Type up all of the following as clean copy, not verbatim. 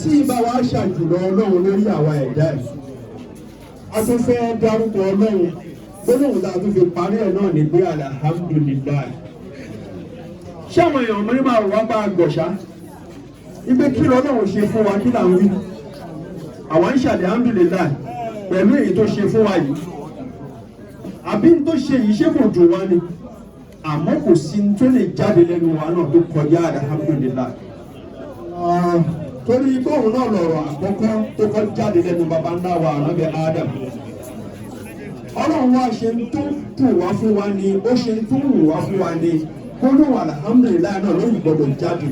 Tí ìbá wa ṣàjùlọ Ọlọ́run lórí àwa ẹ̀dá ẹ̀, a tún fẹ́ dárúkọ Ọlọ́run. Gbólóhùn tá a tún fi parí ẹ̀ náà ní pé alhamdulillahi. Ṣé àwọn èèyàn mọ́ ní máa wá bá a gbọ̀ṣá ipe kí lọ́lọ́run ṣe fún wa? Kí là ń wí? Àwa ń ṣe alhamdulillahi pẹ̀lú èyí tó ṣe fún wa yìí, àbí n tó ṣe yìí, ṣé kò dùn wá ni? Àmọ́ kò sí n tó lè jáde lẹ́nu wa náà tó kọjá alhamdulillahi, torí bóun náà lọ̀rọ̀ àkọ́kọ́ tó kọ́ jáde lẹ́nu baba ńlá wa, ànábì Adam. Ọlọ́run wá ṣe ń tó dùn wá fún wa ni, ó ṣe ń tó wù wá fún wa ni, gbólóhùn alhamdulillahi náà lóyún gbọdọ̀ jáde,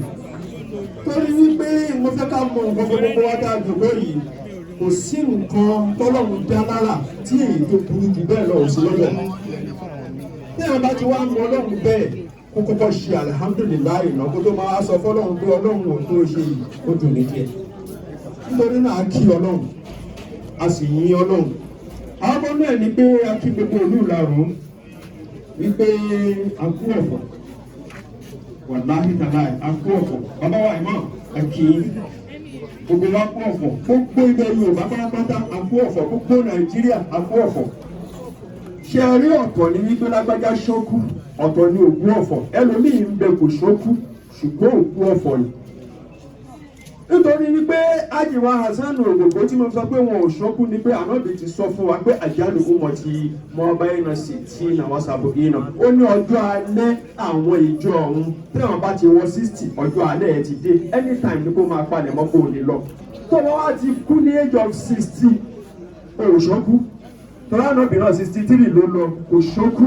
torí wípé mo fẹ́ ká mọ nǹkan. Gbogbo wa tá a jòkó yìí, kò sí nǹkan tọ́lọ́run dá lára tí èyí tó burú jù bẹ́ẹ̀ lọ ò sí lọ́dọ̀. Tí àwọn bá ti wá mọ Ọlọ́run bẹ́ẹ̀, kó kọ́kọ́ ṣe alhamdulillahi náà, kó tó máa sọ fọlọ́run pé Ọlọ́run ò tó ṣe yìí, ó dùn ní díẹ̀. Nítorí náà, a kí Ọlọ́run, a sì yìn Ọlọ́run. Àwọn ọmọ náà ní pé a kí gbogbo ìlú Ìlaró wípé a kú ọ̀fọ̀. Wàláhì tàláì, a kú ọ̀fọ̀. Bàbá wa ìmọ̀, a kí gbogbo wa kú ọ̀fọ̀. Gbogbo ilẹ̀ Yorùbá pátápátá, a kú ọ̀fọ̀. Gbogbo Nàìjíríà, a kú ọ̀fọ̀. Ṣe rí, ọ̀tọ̀ ní wípé lágbájá ṣókú, ọ̀tọ̀ ní òkú ọ̀fọ̀. Ẹlòmíì ń bẹ, kò ṣókú, ṣùgbọ́n òkú ọ̀fọ̀ ni, nítorí wípé Ajiwa Hasan Ògògbó tí mo sọ pé wọn ò ṣókú ni pé Ànábì ti sọ fún wa pé àjálù ọmọ ti mọ ọba iná sí tí náà sábò iná. Ó ní ọjọ́ alẹ́ àwọn ìjọ ọ̀hún, tí àwọn bá ti wọ 60, ọjọ́ alẹ́ ẹ̀ ti dé. Anytime ni kó máa palẹ̀ mọ́ kó o lè lọ. Tó wọ́n wá ti kú ní age of 60, ò ṣókú. Tọ́lá Ànábì náà, 63 ló lọ, kò ṣókú.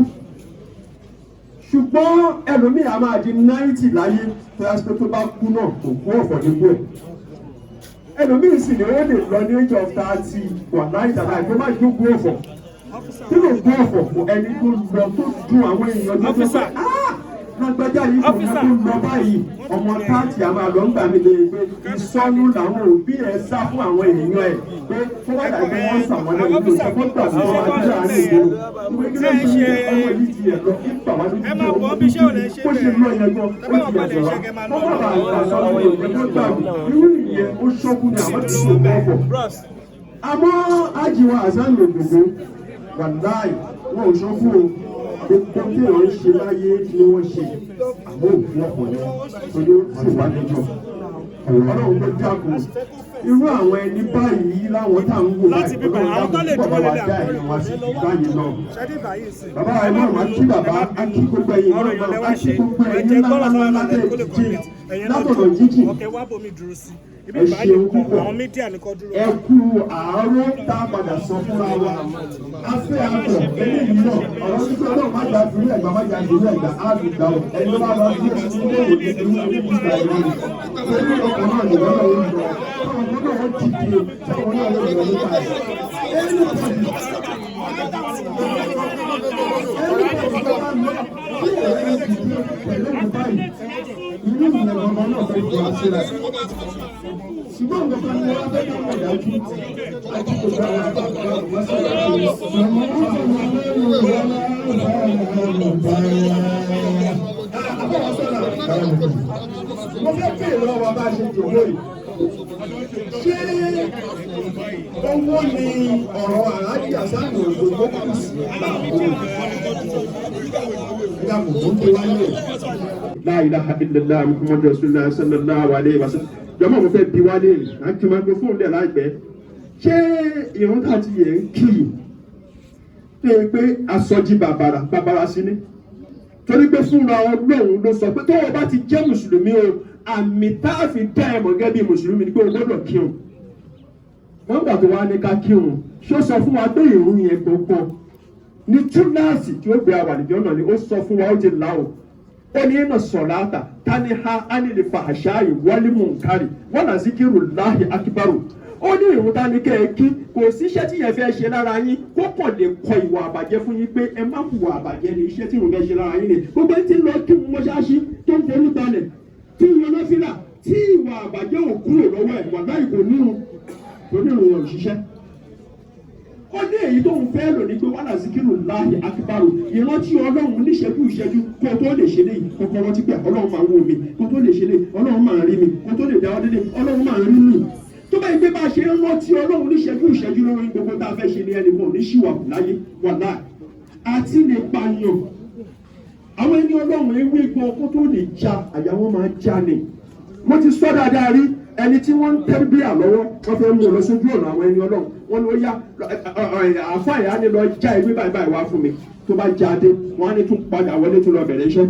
Ṣùgbọ́n ẹlòmíì a máa di 90 láyé, tó yà pé tó bá kú náà, kò kú ọ̀fọ̀ nípò ẹ̀. Ẹlòmíì sì ni ó lè lọ ní age of 30, wà láì tàbí àìpé má jókòó ọ̀fọ̀. Kí ló gbọ́ ọ̀fọ̀ fún ẹni tó lọ, tó dùn àwọn èèyàn tó tó pé, "Ah, lágbájá yìí kò ní kó lọ báyìí"? Ọmọ 30 a máa lọ ń gbà mí lè pé ìsọnù làwọn òbí ẹ̀ sá fún àwọn èèyàn ẹ̀ pé kó má dàgbé wọ́n sọ àwọn ẹni tó kó gbà mí wọ́n wá sí àárín ìgboro ìwé. Kí ló ń ṣe ọmọ yìí ti ẹ̀ lọ kí bà wá lójú jẹ́? Ọmọ bó ṣe lọ yẹn gan, ó ti yàtọ̀ wá kó má bàa gbà sọ ní òye kó gbà mí. Irú ìyẹn, ó ṣọ́kú ni, àwọn ti ṣe ọ̀pọ̀. Àmọ́ Ajiwa Hasan Ògògó, wàláì, wọn ò ṣọ́kú o. Gbogbo tí wọ́n ń ṣe láyé ni wọ́n ṣe, àmọ́ òkú ọ̀pọ̀ ni wọ́n, torí ó sì wá lẹ́jọ́. Ọlọ́run tó dákun, irú àwọn ẹni báyìí láwọn tá à ń wò Láti báyìí, bíbá, Ọlọ́run àwọn tó dákun lè pọ̀ dúró bá wa lélẹ̀ dá àwọn ẹ̀yìn wá sí ju báyìí lọ. Ṣẹ́dí báyìí sí. Bàbá wa náà, máa kí bàbá, á kí gbogbo ẹ̀yin Ọ̀rọ̀ náà, èèyàn lẹ́wà á kí ṣe. gbogbo Ẹ ẹ̀yin jẹ́ gbọ́dọ̀ ńláńlá sọ́nà látẹ̀ lẹ́nu kó lè jíjìn connect. Ẹ̀yin náà látọ̀dọ̀ dúró. jíjìn. Ọ̀kẹ́ wá bomi dúró sí. Ibi Ẹ ìbáyìí ṣeun kan, púpọ̀. àwọn media ní kọ́ dúró. Ẹ kú àárọ̀ tá a padà sọ fúnra wa. Afẹ́ akọ̀ eléyìí náà, ọ̀rọ̀ títí Ọlọ́run má jà fúrú ẹ̀gbá, má jà fúrú ẹ̀gbá, á fi gbà ọ́. Ẹni bá lọ sí ilé ìwé ìlú ìgbà ìlú torí ọkọ̀ náà lè lọ́wọ́ ó lọ, táwọn náà wọ́n dìde, táwọn náà lè lọ nípa ẹ̀. Anybody, anybody tó bá lọ tí ẹ̀rọ dìde pẹ̀lú òun báyìí, irú ìyẹn gbọ̀ngàn náà fẹ́ jọ àṣírà. Ṣùgbọ́n nǹkan kan ni wọ́n fẹ́ ká mọ̀ dájú àti gbogbo àwọn àgbàgbà wọ́n sọ̀rọ̀ pé àbọ̀wọ̀ sọ̀rọ̀. Mo fẹ́ bèèrè lọ́wọ́ wa bá a ṣe jòkó yìí, ṣé owó ni ọ̀rọ̀ Àlájì Hasan Ògògó kù sí láàbò? Ẹ̀dá kò tó ń gbé wáyé. La ilaha illallah Muhammadu rasulullah sallallahu alayhi wa sallam. Jọmọ, mo fẹ́ bi wá léèrè, à ń kí microphone lẹ̀ láìpẹ́. Ṣé ìrún tá a ti yẹ ń kì í tó yẹ pé asọjí bàbàrà bàbàrà sí ni? Torí pé fúnra Ọlọ́run ló sọ pé tó o bá ti jẹ́ mùsùlùmí o, àmì tá a fi dá ẹ mọ̀ gẹ́gẹ́ bí mùsùlùmí ni pé o gbọ́dọ̀ kírun. Wọ́n gbà tó wá ní ká kírun, ṣó sọ fún wa pé ìrun yẹn gbọ̀ngàn ní túláàsì tí ó gbé àwàlìjọ́ náà ni? Ó sọ fún wa, ó ti là ó. Ó ní iná sọ̀láàtà tani ha ánìlè fàṣà wal munkari wala zikirullahi akbaru. Ó ní ìrun tá ní kẹ́ ẹ kí, kò síṣẹ́ tí yẹn fẹ́ ṣe lára yín, kó kàn lè kọ ìwà àbàjẹ́ fún yín pé ẹ má hùwà àbàjẹ́ ni. Iṣẹ́ tí ìrun fẹ́ ṣe lára yín ni. Gbogbo ẹni tí ń lọ kí mọ́ṣáláṣí, tó ń forí balẹ̀, tí ń yan náfìlà, tí ìwà àbàjẹ́ ò kúrò lọ́wọ́ ẹ̀, wà láì kò nírun, kò nírun yẹn ò ṣiṣẹ́. Ó ní èyí tó ń fẹ́ lò ní pé wàhálà zikirullahi akbaru, ìrántí Ọlọ́run níṣẹ́jú ìṣẹ́jú. Kó tó lè ṣe léyìí, kọ́kọ́ rántí pé Ọlọ́run máa ń wò mí. Kó tó lè ṣe léyìí, Ọlọ́run máa ń rí mi. Kó tó lè dáwọ́ délé, Ọlọ́run máa ń rí mi. ṣe ń rántí Ọlọ́run níṣẹ́jú ìṣẹ́jú lórí gbogbo tá a fẹ́ ṣe ní ẹnì kan ò ní ṣìwàkù láyé wàhálà àti lè pààyàn. Àwọn ẹni Ọlọ́run ewé gan kó tó lè ja, àyà wọn máa já ni. Mo ti sọ dáadáa rí, ẹni tí wọ́n ń tẹ́bíà lọ́wọ́, wọ́n fẹ́ mú un lọ sójú ọ̀nà àwọn ẹni Ọlọ́run. Wọ́n ní ó yá, àáfàá yà á ní lọ já ewé báyìí báyìí wá fún mi. Tó bá já dé, wọ́n á ní tún padà wọlé, tún lọ bẹ̀rẹ̀ iṣẹ́.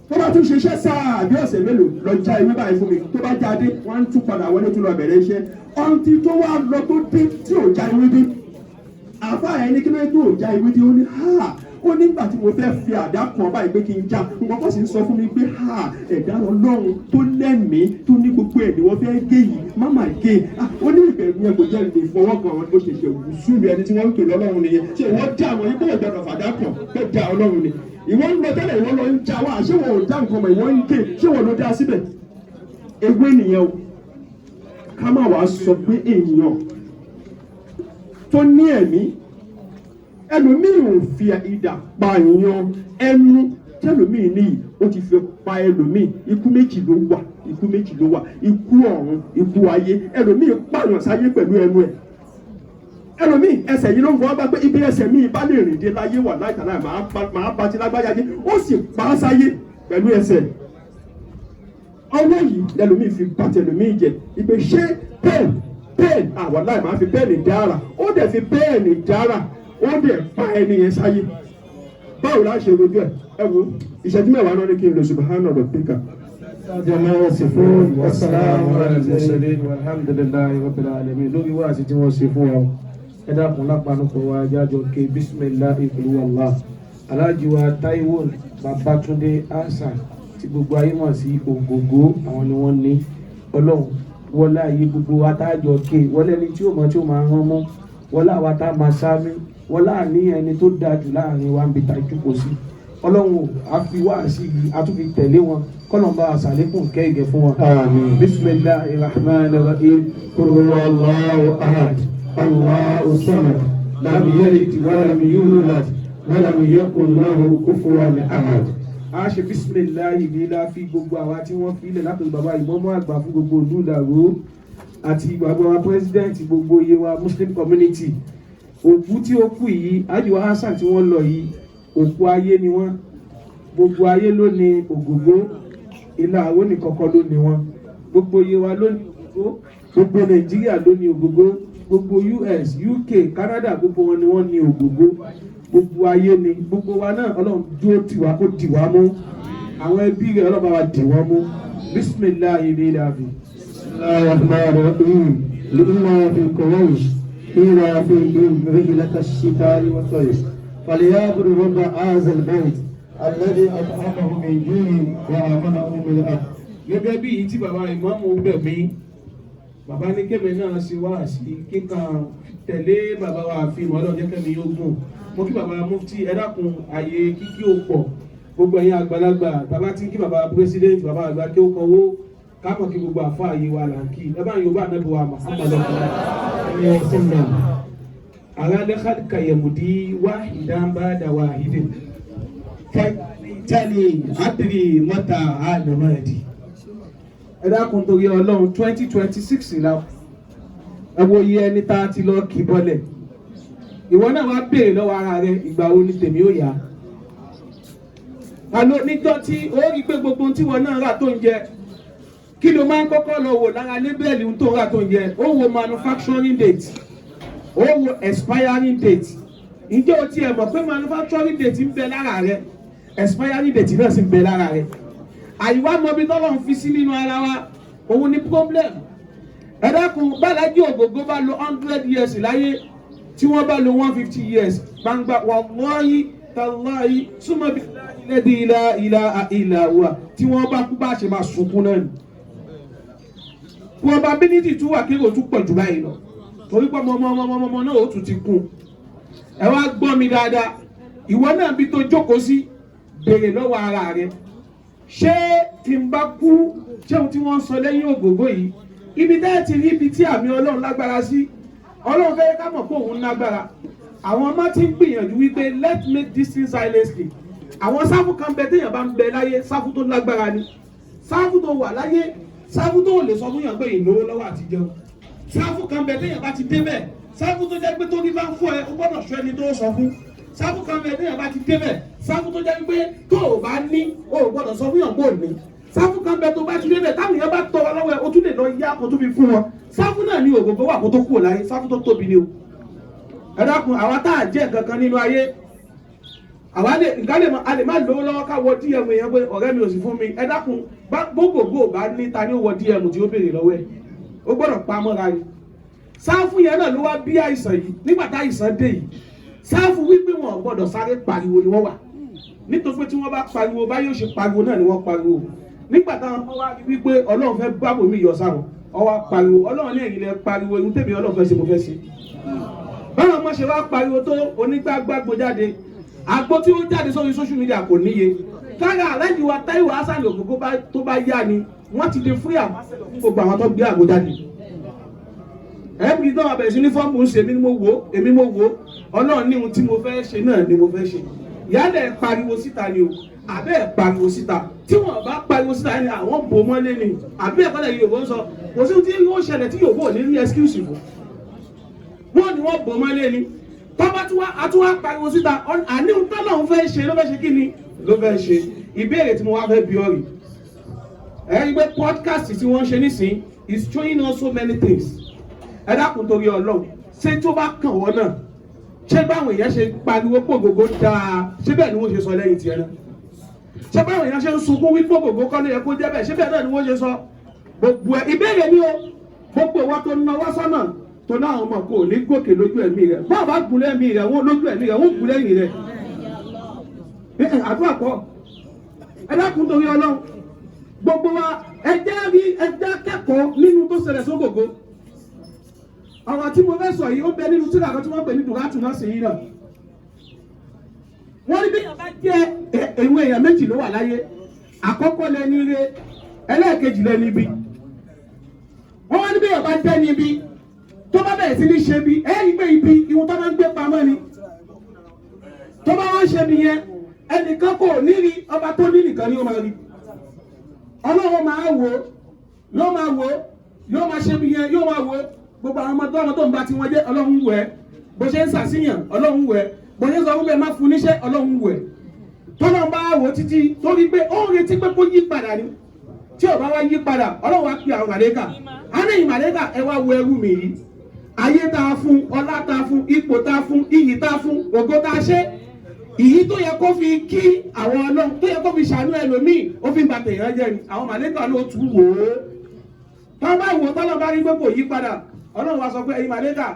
Tó bá tún ṣiṣẹ́ sáà bí ọ̀sẹ̀ mélòó, lọ já ewé báyìí fún mi. Tó bá já dé, wọ́n á tún padà wọlé, tún lọ bẹ̀rẹ̀ iṣẹ́. Ọ̀ǹtí tó wá lọ tó dé tí ò já ewé dé, àáfàá yẹn ní kí ló dé tó ò já ewé dé? Ó ní ha, ó nígbà tí mo fẹ́ fi àdá kan báyìí pé kí n já nǹkan kan, sì ń sọ fún mi pé ha, ẹ̀dá Ọlọ́run tó lẹ́mìí, tó ní gbogbo ẹ̀ ni wọ́n fẹ́ gé yìí, má má gé. Ó ní ìbẹ̀rù yẹn kò jẹ́ lè fọwọ́ kan. Ó ṣẹ̀ṣẹ̀ wù sùúrù. Ẹni tí wọ́n ń pè lọ́lọ́run nìyẹn. Ṣé ìwọ́n dá àwọn yìí bóyá gbọdọ̀ fàdá kan pé dá Ọlọ́run ni? Ìwọ ń lọ tẹ́lẹ̀, ìwọ lọ ń já wá. Ṣé wọn ò dá nǹkan mọ̀? Ìwọ ń gé, ṣé wọn ló dá síbẹ̀? Ewé nìyẹn o. Ká má wàá sọ pé èèyàn tó ní ẹ̀mí, ẹlòmíì ò fi idà pa èèyàn, ẹnu tẹlòmíì níyì ó ti fi pa ẹlòmíì. Ikú méjì ló wà, ikú méjì ló wà: ikú ọ̀run, ikú ayé. Ẹlòmíì pààyàn sáyé pẹ̀lú ẹnu ẹ̀. Ẹlòmíì, ẹsẹ̀ yìí ló ń fọwọ́ bá pé ibi ẹsẹ̀ mi bá lè rìn dé láyé, wà láìka láì máa bá ti lágbájá jẹ́, ó sì pa á sáyé pẹ̀lú ẹsẹ̀. Ọwọ́ yìí lẹlòmíì fi bá tẹlòmíì jẹ ìpè. Ṣé pen, pen àwọn láì máa fi pen dára, ó dẹ̀ fi pen dára, ó dẹ̀ pa ẹni yẹn sáyé. Báwo la ṣe rojú ẹ? Ẹ wo ìṣẹ́jú 10 náà ní kí n lọ. سبحان ربك. جما يصفون والسلام على المرسلين والحمد لله رب العالمين. Lórí wáàsí tí wọ́n ṣe fún wa, ẹ dákun, lápánukọ̀ wa jájọ ké بسم الله قل هو الله. Aláàjì wa Táíwò Babátúndé Hasan, tí gbogbo ayé mọ̀ sí Ògògó, àwọn ni wọ́n ní. Ọlọ́run wọlé ayé gbogbo wa tájọ ké, wọlé ẹni tí ó mọ̀ tí ó máa rán mọ́, wọlé àwa tá a máa sáámi, wọlé àníyàn ẹni tó dáa jù láàrin wa ń bi tá a jókòó sí. Ọlọ́run ò á fi wá sí yìí, a tún fi tẹ̀lé wọn, kọ́lọ́n bá aṣàlékún kẹ́ ìgẹ̀ fún wọn. آمين. بسم الله الرحمن الرحيم. قل هو الله أحد، الله الصمد، لم يلد ولم يولد ولم يكن له كفوا أحد. A ṣe بسم الله ní la fi gbogbo àwa tí wọ́n fi ilẹ̀ látọ̀dọ̀ bàbá ìmọ̀ọ́mọ́ àgbà fún gbogbo ìlú Ìlàró àti bàbá wa president gbogbo Yewa Muslim Community. Òkú tí ó kú yìí, Ajiwa Hasan tí wọ́n lọ yìí, òkú ayé ni wọ́n. Gbogbo ayé ló ní Ògògó, Ìlàró ní kọ́kọ́ ló ní wọn. Gbogbo Yewa ló ní Ògògó, gbogbo Nàìjíríà ló ní Ògògó, gbogbo US, UK, Canada, gbogbo wọn ni wọ́n ní Ògògó. Gbogbo ayé ni gbogbo wa náà. Ọlọ́run dúró tì wá, kó dì wá mú. Àwọn ẹbí rẹ̀, Ọlọ́run bá wa dì wọ́n mú. بسم الله ní ilẹ̀ àfi. بسم الله الرحمن الرحيم. لإيلاف قريش إيلافهم رحلة الشتاء والصيف، فليعبدوا رب هذا البيت الذي أطعمهم من جوع وآمنهم من خوف. Gẹ́gẹ́ bí èyí tí bàbá ìmáàmù bẹ̀ mí, bàbá ní kébè náà ṣe wá sí kíkan tẹ̀lé bàbá wa àfihàn. Ọlọ́run jẹ́ kẹ́mi yóò gùn. Mo kí bàbá mufti, ẹ dákun, àyè kíkí ò pọ̀. Gbogbo ẹ̀yin àgbàlagbà, bàbá tí ń kí bàbá president, bàbá àgbà kí ó kọwó kámọ̀ kí gbogbo àfa àyè wa là ń kí. Ẹ bá ń yorùbá ànábì wa Muhammad ọkùnrin alẹ́ خلق يمضي واحدا بعد واحد، tẹ́lẹ̀ أدري متى أنا ماض. Ẹ dákun, torí Ọlọ́run, 2026 la. Ẹ wo iye ẹni tá a ti lọ kì bọ́lẹ̀. Ìwọ náà wá béèrè lọ́wọ́ ara rẹ, ìgbà wo ni tèmi ó yá? Àlọ́ níjọ́ tí ó rí pé gbogbo ohun tí wọn náà rà tó ń jẹ, kí ló máa ń kọ́kọ́ lọ wò lára label ohun tó ń rà tó ń jẹ? Ó wo manufacturing date, ó wo expiring date. Ǹjẹ́ o tiẹ̀ mọ̀ pé manufacturing date ń bẹ lára rẹ, expiring date náà sì ń bẹ lára rẹ? Àyíwá mọ ibi tọ́lọ́ ń fi sí nínú ara wa, òun ni problem. Ẹ dákun, bálájí Ògògó bá lo 100 years láyé, tí wọ́n bá lo 150 years, gbangba والله تالله ثم بالله لا إله إلا هو, tí wọ́n bá kú, bá ṣe máa sunkún náà ni. Probability tún wà kéèrò tún pọ̀ jù báyìí lọ, torí pé ọmọ ọmọ ọmọ ọmọ náà ó tún ti kún. Ẹ wá gbọ́ mi dáadáa. Ìwọ náà bí tó jókòó sí, béèrè lọ́wọ́ ara rẹ: ṣé tí n bá kú, ṣé ohun tí wọ́n ń sọ lẹ́yìn Ògògó yìí, ibi tẹ́ ẹ ti rí ibi tí àmì Ọlọ́run lágbára sí? Ọlọ́run fẹ́ ká mọ̀ pé òun lágbára. Àwọn ọmọ ti ń gbìyànjú wípé let's make this thing silently. Àwọn sáfù kan bẹ, téèyàn bá ń bẹ láyé, sáfù tó lágbára ni sáfù tó wà láyé. Sáfù tó lè sọ fún yàn pé ìnáwó lọ́wọ́ àti jẹun. Sáfù kan bẹ téèyàn bá ti débẹ̀. Sáfù tó jẹ́ pé tó ní bá ń fọ́ ẹ, o gbọ́dọ̀ sọ ẹni tó sọ fún. Sáfù kan bẹ téèyàn bá ti débẹ̀. Sáfù tó jẹ́ pé tó o bá ní, o ò gbọ́dọ̀ sọ fún yàn pé ò ní. Sáfù kan bẹ tó bá ti débẹ̀, táwọn èèyàn bá tọrọ lọ́wọ́ ẹ, o tún lè lọ yá kó tún fi fún wọn. Sáfù náà ní Ògògó wà kó tó kúrò láyé. Sáfù tó tóbi ni o. Ẹ dákun, àwa tá a jẹ́ nǹkan kan nínú ayé, àwa lè nǹkan lè a lè má lówó lọ́wọ́ ká wọ DM yẹn pé ọ̀rẹ́ mi ò sì fún mi. Ẹ dákun, gbogbogbò bá ní, ta ni ó wọ DM tí ó béèrè lọ́wọ́ ẹ̀? Ó gbọ́dọ̀ pa mọ́ra ni. Sáfù yẹn náà ló wá bí àìsàn yìí. Nígbà tá àìsàn dé yìí, sáfù wípé wọn ò gbọ́dọ̀ sáré pariwo ni wọ́n wà, nítorí pé tí wọ́n bá pariwo, báyìí ó ṣe pariwo náà ni wọ́n pariwo. Nígbà táwọn wá rí wípé Ọlọ́run fẹ́ gbàgbọ́ mi yọ sáwọn, ó wá pariwo. Ọlọ́run ní, "Ẹ̀yin lẹ pariwo, ohun tèmi Ọlọ́run fẹ́ ṣe, mo fẹ́ ṣe." Báwọn ọmọ ṣe wá pariwo tó, onígbàgbàgbò jáde, àgbo tí ó jáde sórí social media kò níye. Kára aláàjì wa Táíwò Hasan Ògògó tó bá yá ni wọ́n ti di free ambassador fún gbogbo àwọn tó gbé àgbo jáde. Ẹ̀ẹ́dì tó wà bẹ̀rẹ̀ sí ní fọ́ọ̀mù ń ṣe, èmi ni mo wò ó, èmi mo wò ó. Ọlọ́run ní ohun tí mo fẹ́ ṣe náà ni mo fẹ́ ṣe. Yálẹ̀ ẹ̀ pariwo síta ni o, àbẹ́ ẹ̀ pariwo síta, tí wọ́n bá pariwo síta ni àwọn bò mọ́lé ni, àbí ẹ̀kọ́ lẹ̀ Yorùbá ń sọ. Kò sí ohun tí yóò ṣẹlẹ̀ tí Yorùbá ò ní rí excuse fún. Wọ́n ní wọ́n bò mọ́lé ni. Tọ́ba tí wọ́n àtúwá pariwo síta, àní ohun tọ́lọ́run fẹ́ ṣe ló fẹ́ ṣe. Kí ni ló fẹ́ ṣe? Ìbéèrè tí mo wá fẹ́ bi ọ́ rèé. Ẹ rí i pé podcast tí wọ́n ń ṣe nísìn is showing us so many things. Ẹ dákun, torí Ọlọ́run, ṣé tó bá kàn wọ́n náà, ṣé báwọn èèyàn ṣe pariwo pògógó dáa, ṣé bẹ́ẹ̀ ni wọ́n ṣe sọ lẹ́yìn tiẹ̀ náà? Ṣé báwọn èèyàn ṣe ń sunkún wí pògógó kọ́ ló yẹ kó jẹ́ bẹ́ẹ̀, ṣé bẹ́ẹ̀ náà ni wọ́n ṣe sọ? Gbogbo ẹ, ìbéèrè ni o. Gbogbo ìwọ tó náwó sọ́nà tó náà, ọmọ kò ní gòkè lójú ẹ̀mí rẹ̀. Bọ́ọ̀ bá gùn lẹ́mí rẹ̀, wọ́n lójú ẹ̀mí rẹ̀, wọ́n gùn lẹ́yìn rẹ̀. Àdúrà kọ́. Ẹ dákun, torí Ọlọ́run, gbogbo wa, ẹ jẹ́ rí, ẹ jẹ́ kẹ́kọ̀ọ́ nínú tó ṣẹlẹ̀ sógògó. Ọ̀rọ̀ tí mo fẹ́ sọ yìí, ó bẹ nínú tírà kan tí wọ́n pè ní Dùrátù náà sí yìí náà. Wọ́n ní bí yàrá jẹ́ ìwé, èèyàn méjì ló wà láyé. Àkọ́kọ́ lẹni ire, ẹlẹ́ẹ̀kejì lẹni ibi. Wọ́n wá ní bí yàrá jẹ́ ní ibi, tó bá bẹ̀rẹ̀ sí ní ṣe bí, ẹ rí pé ibi ìwọ̀n tó máa ń gbé pamọ́ ni. Tó bá wọ́n ṣe bí yẹn, ẹnìkan kò ní rí, ọba tó ní nìkan ni ó máa rí. Ọlọ́run máa wò ó, yóò máa wò ó, yóò máa ṣe bí yẹn, yóò máa wò ó. Gbogbo àwọn ọmọ tó ọmọ tó ń bá tiwọn jẹ́, Ọlọ́run wò ẹ́. Bó ṣe ń ṣàṣìyàn, Ọlọ́run wò ẹ́. Bó ṣe ń sọ fún bẹ́ẹ̀ má fún níṣẹ́, Ọlọ́run wò ẹ́. Tọ́lọ́run bá wò ó títí torí pé ó ń retí pé kó yí padà ni. Tí ò bá wá yí padà, Ọlọ́run wá pe àwọn màlẹ́kà á ní, "Ìmàlẹ́kà, ẹ wá wo ẹrú mi yìí. Ayé tá a fún, ọlá tá a fún, ipò tá a fún, iyì tá a fún, ògo tá a ṣe ìyí tó yẹ kó fi kí àwọn Ọlọ́run, tó yẹ kó fi ṣàánú ẹlòmíì, ó fi ń ba tèèyàn jẹ́ ni." Àwọn màlẹ́kà ló tún wò ó. Tọ́ bá wò ó, tọ́lọ́ bá rí pé kò yí padà, Ọlọ́run wá sọ pé, "Ẹ̀yin màlẹ́kà,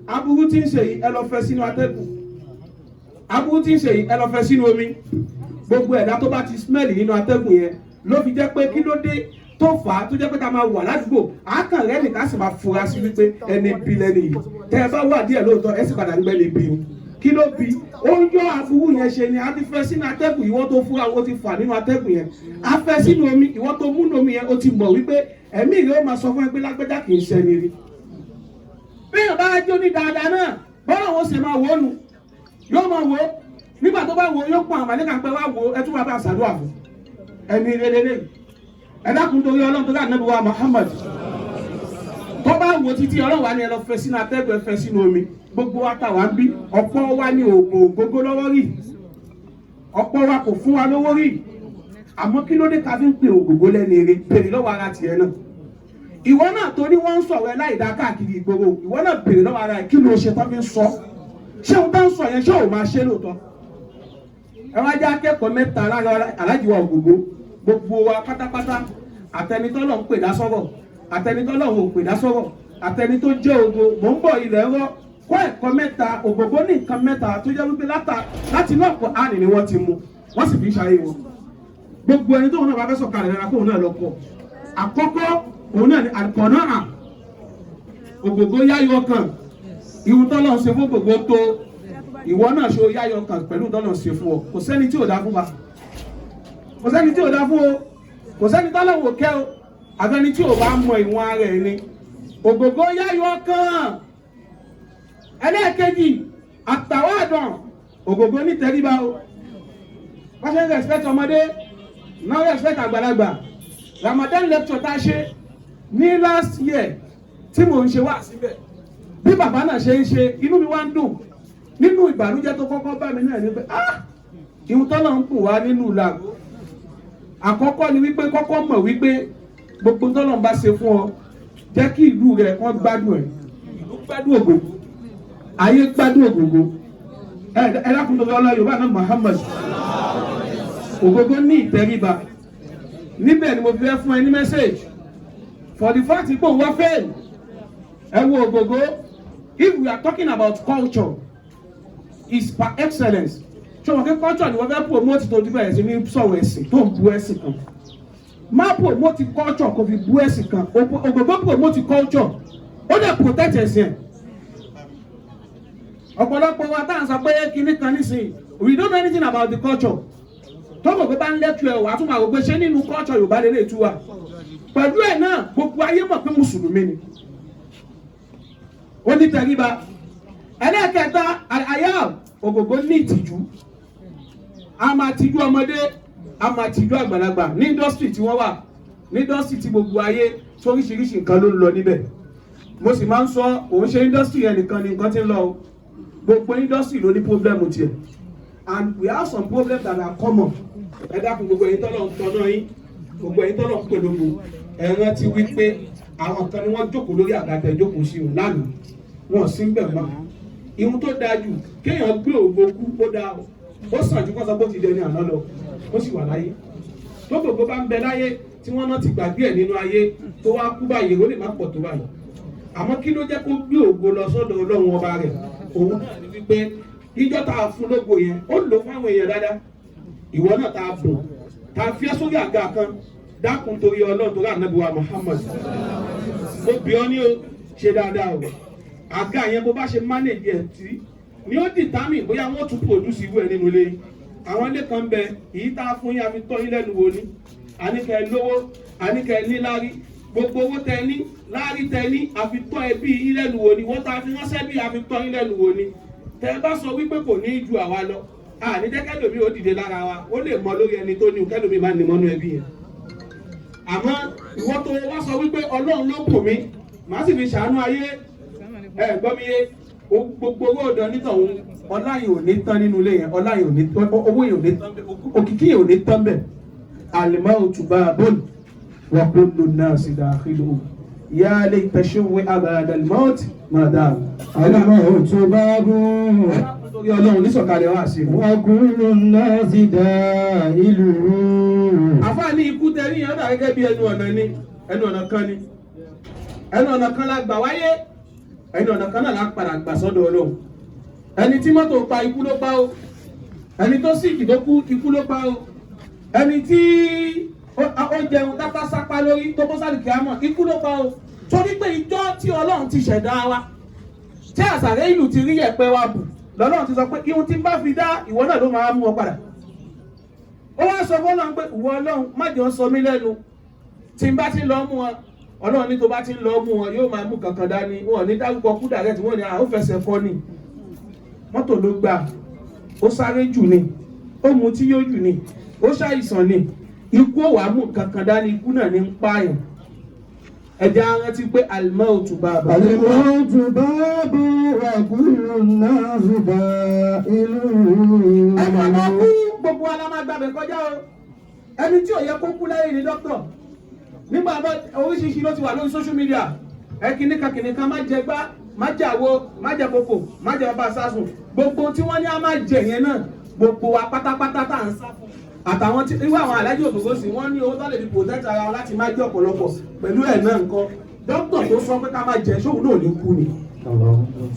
aburú tí ń ṣe yìí, ẹ lọ fẹ́ sínú atẹ́gùn. Aburú tí ń ṣe yìí, ẹ lọ fẹ́ sínú omi. Gbogbo ẹ̀dá tó bá ti smell nínú atẹ́gùn yẹn." Ló fi jẹ́ pé kí ló dé tó fà á tó jẹ́ pé ká máa wà ládùúgbò, àákàn rẹ̀ nìkan sì máa fura sí wípé ẹni bí lẹ́ni yìí. Tẹ́ ẹ bá wà díẹ̀ lóòótọ́, ẹ sì padà ń gbẹ́ ní bí o. Kí ló bí ó ń yọ aburú yẹn ṣe ni? A ti fẹ́ sínú atẹ́gùn, ìwọ tó fúra, ó ti fà nínú atẹ́gùn yẹn. A fẹ́ sínú omi, ìwọ tó múnú omi yẹn, ó ti mọ̀ wípé ẹ̀mí rẹ̀ ó máa sọ fún ẹ pé lágbájá kì í ṣẹni rí. Bí èèyàn bá jó ní dáadáa náà, bọ́lá wọn ṣe máa wò ó nu, yóò máa wò ó. Nígbà tó bá wò ó, yóò pọn àwọn àlekà pé wá wò ó, ẹ tún máa bá a ṣàdúrà fún ẹni rere. Ẹ dákun, torí Ọlọ́run, tó dá Ànábì wa Muhammad, tó bá wò títí, Ọlọ́run wa ni, "Ẹ lọ fẹ́ sínú atẹ́gùn, ẹ fẹ́ sínú omi." Gbogbo wa tá wà ń bí, ọ̀pọ̀ wa ní oògùn ògógó lọ́wọ́ rí, ọ̀pọ̀ wa kò fún wa lówó rí. Àmọ́ kí ló dé ká fi ń pe ògógó lẹ́nu eré? Bèrè lọ́wọ́ ara tiẹ̀ náà. Ìwọ náà tó ní wọ́n ń sọ̀rọ̀ ẹ láì dá káàkiri ìgboro, ìwọ náà bèrè lọ́wọ́ ara ẹ, kí ló ṣe tó fi ń sọ? Ṣé òun bá ń sọ yẹn, ṣé òun máa ṣe lóòótọ́? Ẹ wá jẹ́ akẹ́kọ̀ọ́ mẹ́ta lára aláàjì wa Ògògó. Gbogbo wa pátápátá, àtẹnitọ́lọ̀ ń pè dá sọ́rọ̀, àtẹnitọ́lọ̀ ò pè dá sọ́rọ̀, àtẹni tó jẹ́ ògo, mò ń bọ̀ ilẹ̀ rọ. Kọ́ ẹ̀kọ́ mẹ́ta. Ògògó ní nǹkan mẹ́ta tó jẹ́ wípé láti náà kọ́ àní ni wọ́n ti mú, wọ́n sì fi ń ṣayé wọn. Gbogbo ẹni tóun náà bá fẹ́ sọ̀kalẹ̀ lára, kóun náà lọ kọ́. Àkọ́kọ́ òun náà ni àkànná à Ògògó yáyọ kan. Ìhun tọ́lọ̀ ń ṣe fún gbogbo tó, ìwọ náà ṣe yáyọ kan pẹ̀lú tọ́lọ̀ ń ṣe fún ọ. Kò sẹ́ni tí ò dá fún wa, kò sẹ́ni tí ò dá fún o, kò sẹ́ni tọ́lọ̀ wò kẹ́ o, àfẹni tí ò bá mọ ìwọ̀n ara ẹ̀ ni. Ògògó yáyọ kan. Ẹlẹ́ẹ̀kejì, àtàwádàn. Ògògó ní tẹríba o. Wọ́n ṣe ń respect ọmọdé náà, respect àgbàlagbà. Ramadan lecture tá a ṣe Ní last year tí mò ń ṣe wá síbẹ̀, bí bàbá náà ṣe ń ṣe, inú mi wá ń dùn. Nínú ìbànújẹ́ tó kọ́kọ́ bá mi náà ni pé, ah, ìhun tọ́lọ̀ ń kùn wá nínú ìlàgó. Àkọ́kọ́ ni wípé, kọ́kọ́ mọ̀ wípé gbogbo tọ́lọ̀ ń bá ṣe fún ọ, jẹ́ kí ìlú rẹ̀ kán gbádùn ẹ̀. Ìlú gbádùn Ògògó, ayé gbádùn Ògògó. Ẹ ẹ dákun tó lọ́lọ́ Yorùbá náà, Muhammad. Ògògó ní ìtẹríba. Níbẹ̀ ni mo fẹ́ fún ẹ ní message for the fact pé òun wá fail. Ẹ wo Ògògó, if we are talking about culture, is par excellence. Ṣé wọn kí culture ni wọ́n fẹ́ promote tó dúpẹ́ ẹ̀sìn ní sọ̀rọ̀ ẹ̀sìn tó ń bu ẹ̀sìn kan? Má promote culture kò fi bú ẹ̀sìn kan. Ògògó promote culture, ó dẹ̀ protect ẹ̀sìn ẹ̀. Ọ̀pọ̀lọpọ̀ wa tá à ń sọ pé kinní kan nísìnyí, we don't know anything about the culture. Tó mọ̀ pé bá ń lecture ẹ̀, wà á tún máa rò pé ṣé nínú culture Yorùbá lè tú wa. Pẹ̀lú ẹ̀ náà, gbogbo ayé mọ̀ pé mùsùlùmí ni, ó ní tẹríba. Ẹlẹ́ẹ̀kẹta, àyà Ògògó ní ìtìjú. A máa tijú ọmọdé, a máa tijú àgbàlagbà. Ní industry tí wọ́n wà, ní industry tí gbogbo ayé toríṣiríṣi nǹkan ló ń lọ níbẹ̀, mo sì máa ń sọ, òun ṣe industry yẹn nìkan ni nǹkan ti ń lọ o. Gbogbo industry ló ní problem tiẹ̀, and we have some problems that are common. Ẹ dákun, gbogbo ẹ̀yin tọ́lọ̀ ń tọ́nà yín, gbogbo ẹ̀yin tọ́lọ̀ ń polongo, ẹ rántí wípé àwọn kan ni wọ́n jókòó lórí àga tẹ́ jókòó sí òun lánàá, wọn sì ń bẹ̀ mọ́. Ìhun tó dáa jù, kéèyàn gbé ògo kú, ó dáa o. Ó sàn ju kó sọ pé ó ti dẹni àná lọ, ó sì wà láyé. Tó gbogbo bá ń bẹ láyé, tí wọ́n náà ti gbàgbé ẹ̀ nínú ayé, tó wá kú báyìí, ó lè má pọ̀ tó báyìí. Àmọ́ kí ló jẹ́ kó gbé ògo lọ sọ́dọ̀ Ọlọ́run ọba rẹ̀? Òun náà ni wípé ìjọ tá a fún lógo yẹn, ó lò fáwọn èèyàn dáadáa. Ìwọ náà tá a bùn, tá a fi ẹ́ sórí àga kan, dákun, torí Ọlọ́run, torí ànábì wa Muhammad, mo bì ọ́ ní o, ṣe dáadáa o. Àga yẹn, bó bá ṣe manage ẹ̀ tí ni ó determine bóyá wọ́n tún produce irú ẹ̀ nínú ilé yìí. Àwọn ilé kan bẹ, èyí tá a fún yín, a fi tọ́ yín lẹ́nu wo ni. Àníkẹ́ lówó, àníkẹ́ níláárí. Gbogbo owó tẹ ní láárí tẹ ní, a fi tọ́ ẹbí yín lẹ́nu wo ni. Wọ́n tá a fi ránṣẹ́ bí, a fi tọ́ yín lẹ́nu wo ni. Tẹ bá sọ wípé kò ní í ju àwa lọ, àní jẹ́ kẹ́lòmí ó dìde lára wa. Ó lè mọ lórí ẹni tó ní o, kẹ́lòmí má ní mọ́nú ẹbí yẹn. Àmọ́ ìwọ tó wá sọ wípé Ọlọ́run ló bù mí, màá sì fi ṣàánú ayé, ẹ gbọ́ mi yé? Gbogbo owó ọ̀dọ́ nítọ̀hún, ọlá yìí ò ní tán nínú ilé yẹn, ọlá yìí ò ní, owó yìí ò ní tán bẹ́ẹ̀, òkìkí yìí ò ní tán bẹ́ẹ̀. Al-mawtu babun wa kullu nnasi dakhiluhu, ya layta shuwwi'a ba'da al-mawt ma dam. الموت باب Torí Ọlọ́run, nísọ̀kalẹ̀ wá sí i. وكل الناس داخله. Àfáà ní ikú tẹrí yẹn, ó dà gẹ́gẹ́ bí ẹnu ọ̀nà ni. Ẹnu ọ̀nà kan ni, ẹnu ọ̀nà kan la gbà wáyé, ẹnu ọ̀nà kan náà la padà gbà sọ́dọ̀ Ọlọ́run. Ẹni tí mọ́tò pa, ikú ló pa o. Ẹni tó sick tó kú, ikú ló pa o. Ẹni tí ó jẹun dápá sápá lórí tó bọ́ sálì kíámọ̀, ikú ló pa o. Torí pé ìjọ tí Ọlọ́run ti ṣẹ̀dá wa, tí àṣàrẹ́ ìlú ti rí yẹ̀pẹ̀ wa bù, lọ́lọ́run ti sọ pé ihun tí ń bá fi dá ìwọ náà ló máa mú ọ padà. Ó wá sọ fọlọ́run pé, "Ìwọ Ọlọ́run, má jẹ́ ó sọ mí lẹ́nu tí n bá ti lọ mú wọn." Ọlọ́run ní tó bá ti ń lọ mú wọn, yóò máa mú kankan dání. Wọn ò ní dárúkọ kú direct. Wọn ní à ó fẹsẹ̀ kọ́ ni, mọ́tò ló gbà, ó sáré jù ni, ó mu tí yóò jù ni, ó ṣàìsàn ni. Ikú ò wá mú kankan dání, ikú náà ní ń pààyàn. Ẹ̀jẹ̀ á rántí pé al-mautu baba. الموت باب وكل الناس داخله. Ẹnu ọ̀nà kú, gbogbo wa la máa gbàbẹ̀ kọjá o. Ẹni tí ò yẹ kó kú láyé ni dókítà. Nígbà bá oríṣiríṣi ló ti wà lórí social media, ẹ kìnnìkan kìnnìkan, má jẹ gbá, má jẹ àwo, má jẹ kòkò, má jẹ bàbá sásùn. Gbogbo tí wọ́n ní á má jẹ yẹn náà, gbogbo wa pátápátá tá à ń sá fún, àtàwọn tí irú àwọn alájọ òdòdó sí, wọ́n ní owó tó lè fi protect ara wọn láti má jẹ ọ̀pọ̀lọpọ̀. Pẹ̀lú ẹ̀ náà nǹkan, dókítà tó sọ pé ká má jẹ, ṣóun náà ní kú ni?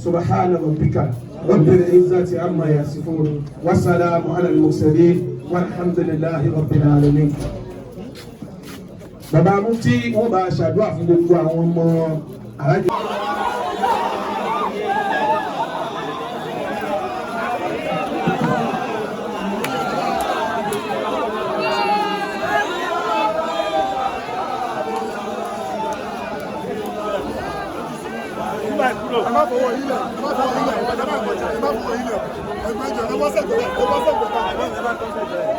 سبحان ربك رب العزة عما يصفون، وسلام على المرسلين، والحمد لله رب العالمين. Bàbá mufti, wọ́n bá ṣàdúrà fún gbogbo àwọn ọmọ alájọ. Ẹ má fọwọ́ yín lẹ̀, ẹ má fọwọ́ yín lẹ̀, ẹ má kọjá, ẹ má fọwọ́ yín lẹ̀. Ẹgbẹ́ ìjọ, ẹ bọ́ sẹ́gbẹ̀ẹ́, ẹ bọ́ sẹ́gbẹ̀ẹ́, ẹ bá tọ́ sẹ́gbẹ̀ẹ́.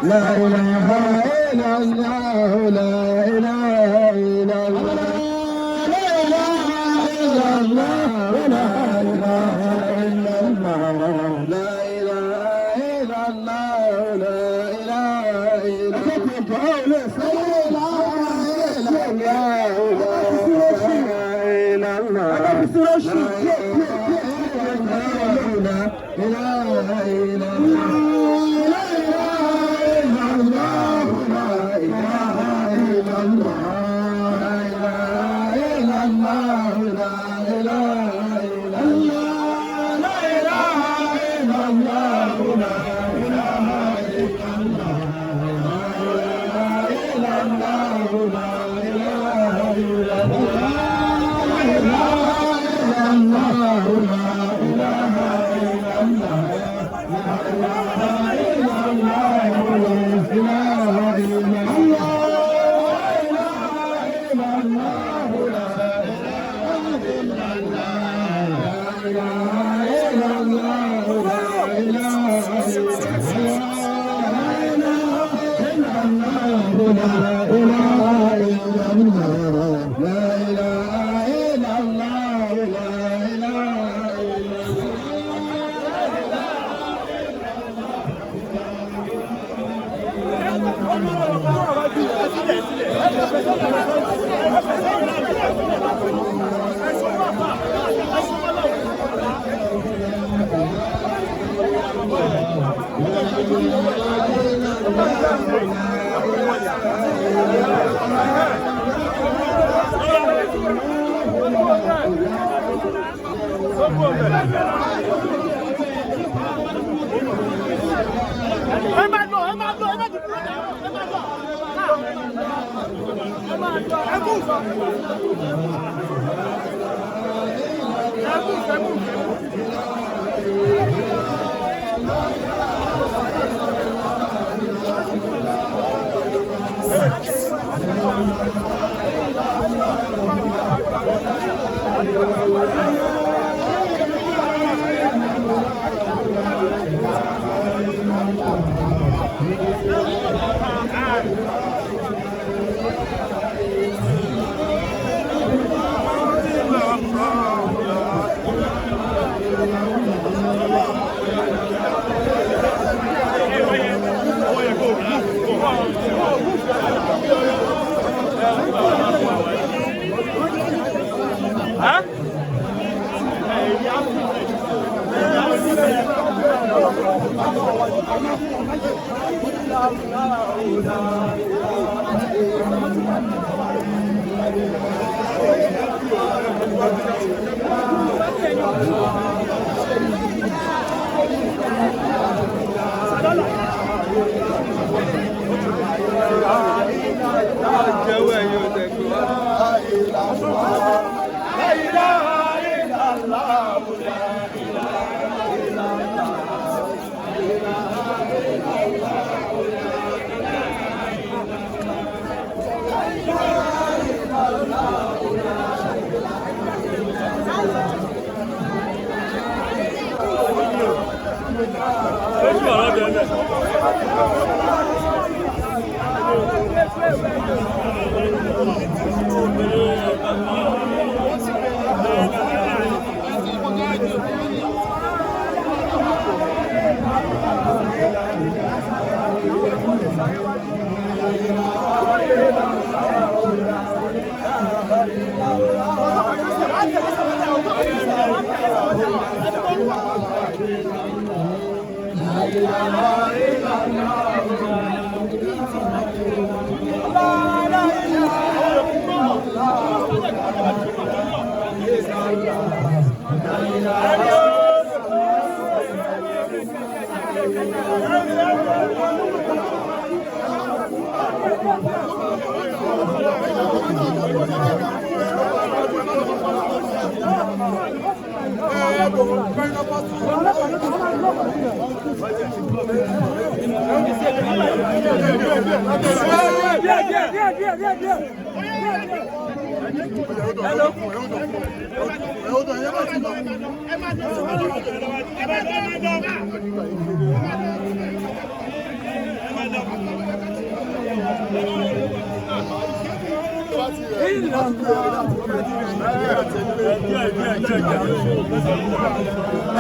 لا إله إلا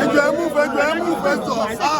Ẹjọ ẹ mú fẹjọ ẹ mú fẹjọ sá.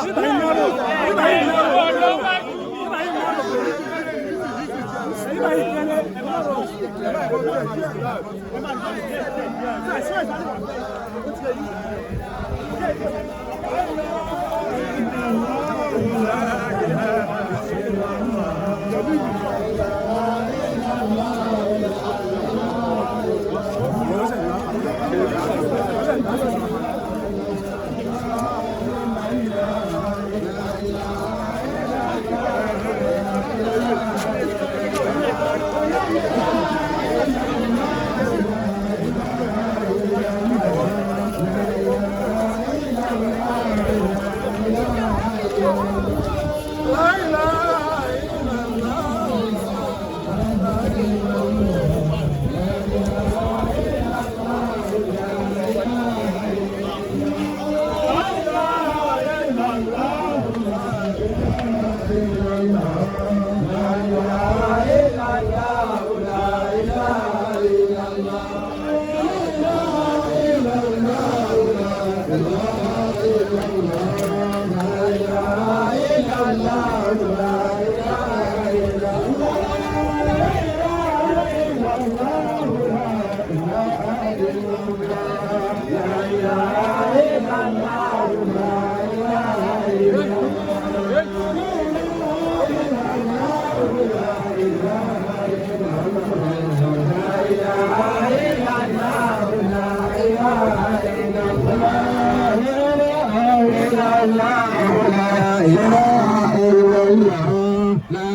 إله إلا الله لا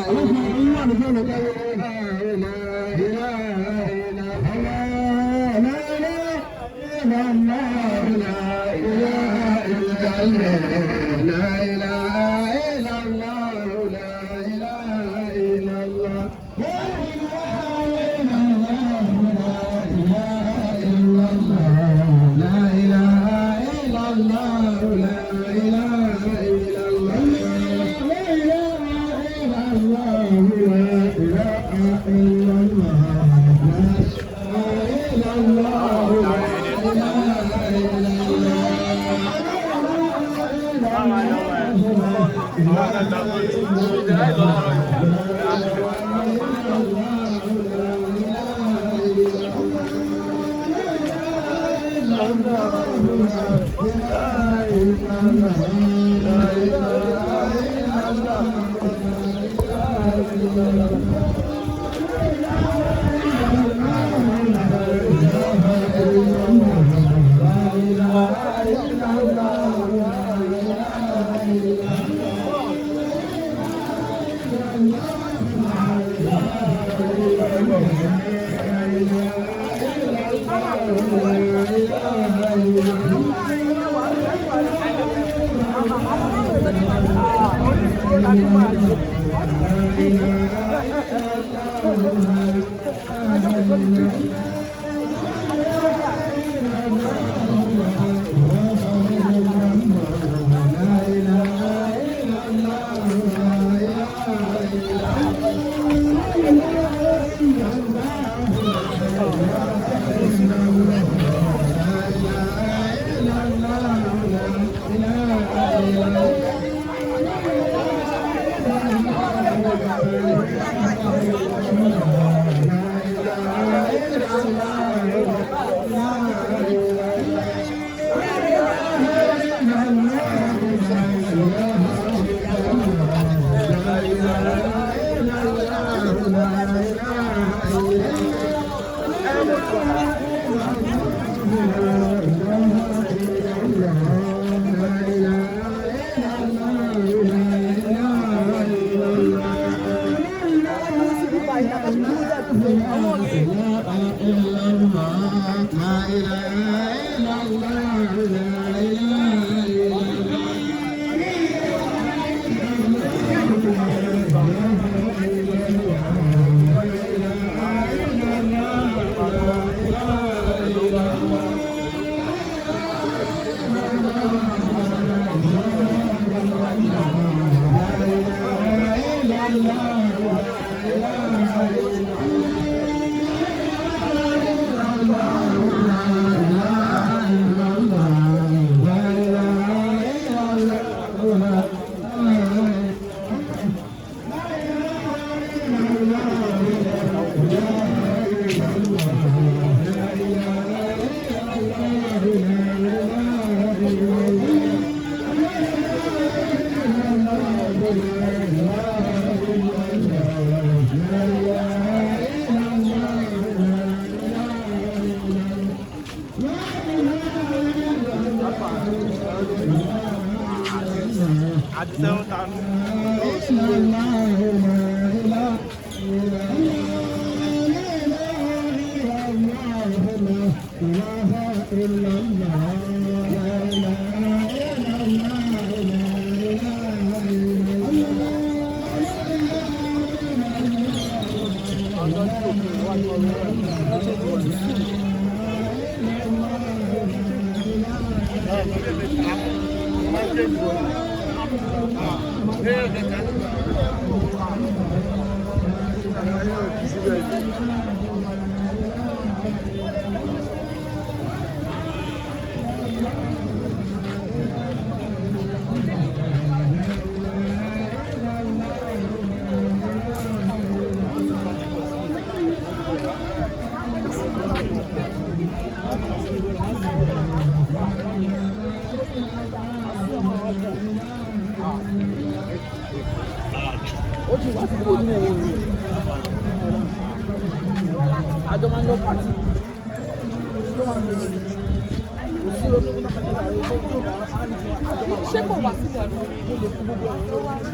Ṣé kò wá sílẹ̀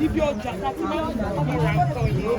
ibi ọjà tá a ti máa ń ra nǹkan yìí?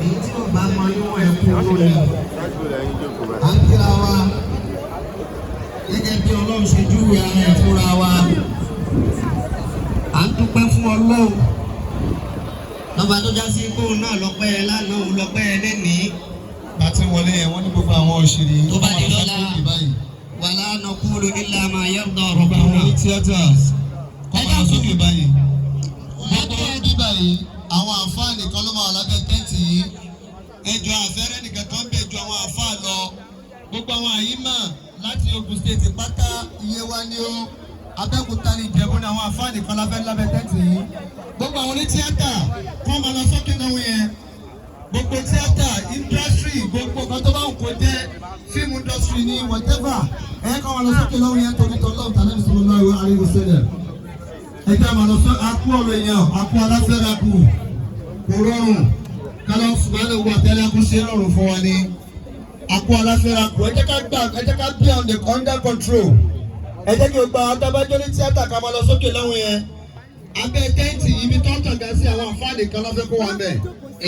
Èyí tí ò bá mọ níwọ̀n ẹ̀kú owó ni à ń kíra wa gẹ́gẹ́ bí Ọlọ́run ṣe júwe ara ẹ̀ fúnra wa. À ń dúpẹ́ fún Ọlọ́run lọ́ba tó já sí kóun náà lọ́pẹ́ ẹ lánàá, òun lọ́pẹ́ ẹ lẹ́nìí. Láti wọlé yẹn, wọ́n ní gbogbo àwọn òṣèré Tó bá di lọ́la, báyìí. Wala naqulu illa ma yarda Gbogbo àwọn rabbuna. oní tíátà kọ́ máa sókè báyìí. Gbogbo bí báyìí, àwọn àfáà nìkan ló máa wà lábẹ́ tẹ́ǹtì yìí. Ẹjọ́ àfẹ́rẹ́ nìkan kan bẹ̀ ju àwọn àfáà lọ. Gbogbo àwọn àyímà láti Ogun State pátá, iye wa ni ó. Abẹ́òkúta ni, Ìjẹ̀bú ni, àwọn àfáà nìkan lábẹ́ lábẹ́ tẹ́ǹtì yìí. Gbogbo àwọn oní tíátà kọ́ máa lọ sókè náà yẹn. Gbogbo tíátà industry, gbogbo nǹkan tó bá wù kó jẹ́, fíìmù industry ni, whatever, ẹ kọ́ máa lọ sókè lọ́wọ́ yẹn torí tọ́lọ́wọ́ tàbí sallallahu alaihi wasallam. Ẹ jẹ́ àmọ́ lọ sọ akú ọ̀rọ̀ èèyàn, akú aláfẹ́ra kù, kò rọrùn. Kálọ̀ subhanahu wa ta'ala kó ṣe rọrùn fún wa ni. Akú aláfẹ́ra kù, ẹ jẹ́ ká gbà, ẹ jẹ́ ká be on the under control. Ẹ jẹ́ kí o gba adábájọ́ ní tíátà ká máa lọ sókè lọ́wọ́ yẹn. Abẹ́ tẹ́ǹtì ibi tó ń tàgá sí, àwọn àfáàní kan lọ́fẹ́ kó wà ń bẹ̀.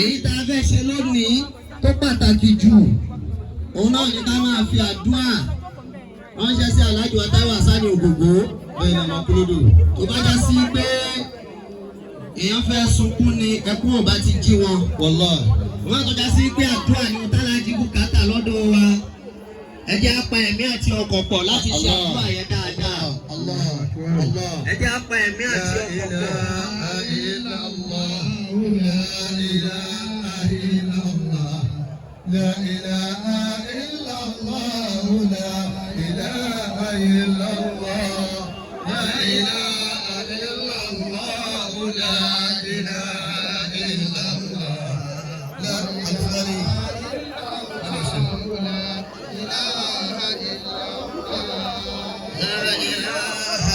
Èyí tá a fẹ́ ṣe lónìí tó pàtàkì jù, òun náà ní ká máa fi àdúrà ránṣẹ́ sí Aláàjì wa Táíwò Àsánì Ògògó. Bẹ́ẹ̀ ni, ọmọ kúlódò. Tó bá já sí pé èèyàn fẹ́ sunkún ni, ẹkún ò bá ti jí wọn. Wallahi. Wọ́n tó já sí pé àdúrà ni wọn tálájì bùkátà lọ́dọ̀ wa. Ẹ jẹ́ á pa ẹ̀mí àti ọkọ̀ pọ̀ láti ṣe àdúrà yẹn dáadáa. Allah Allah. Ẹ jẹ́ á pa ẹ̀mí àti La ọkọ̀ pọ̀. ilaha illallah, la ilaha illallah, la ilaha illallah, la ilaha illallah, la ilaha illallah, la ilaha illallah, la La ilaha illallah. ilaha illallah, la ilaha illallah, la ilaha illallah. La ilaha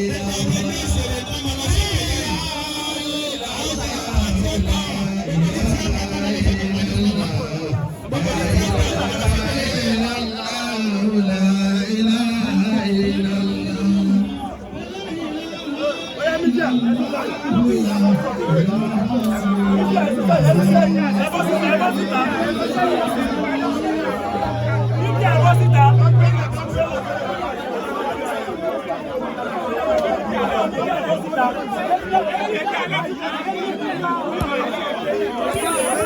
illallah. Thank you.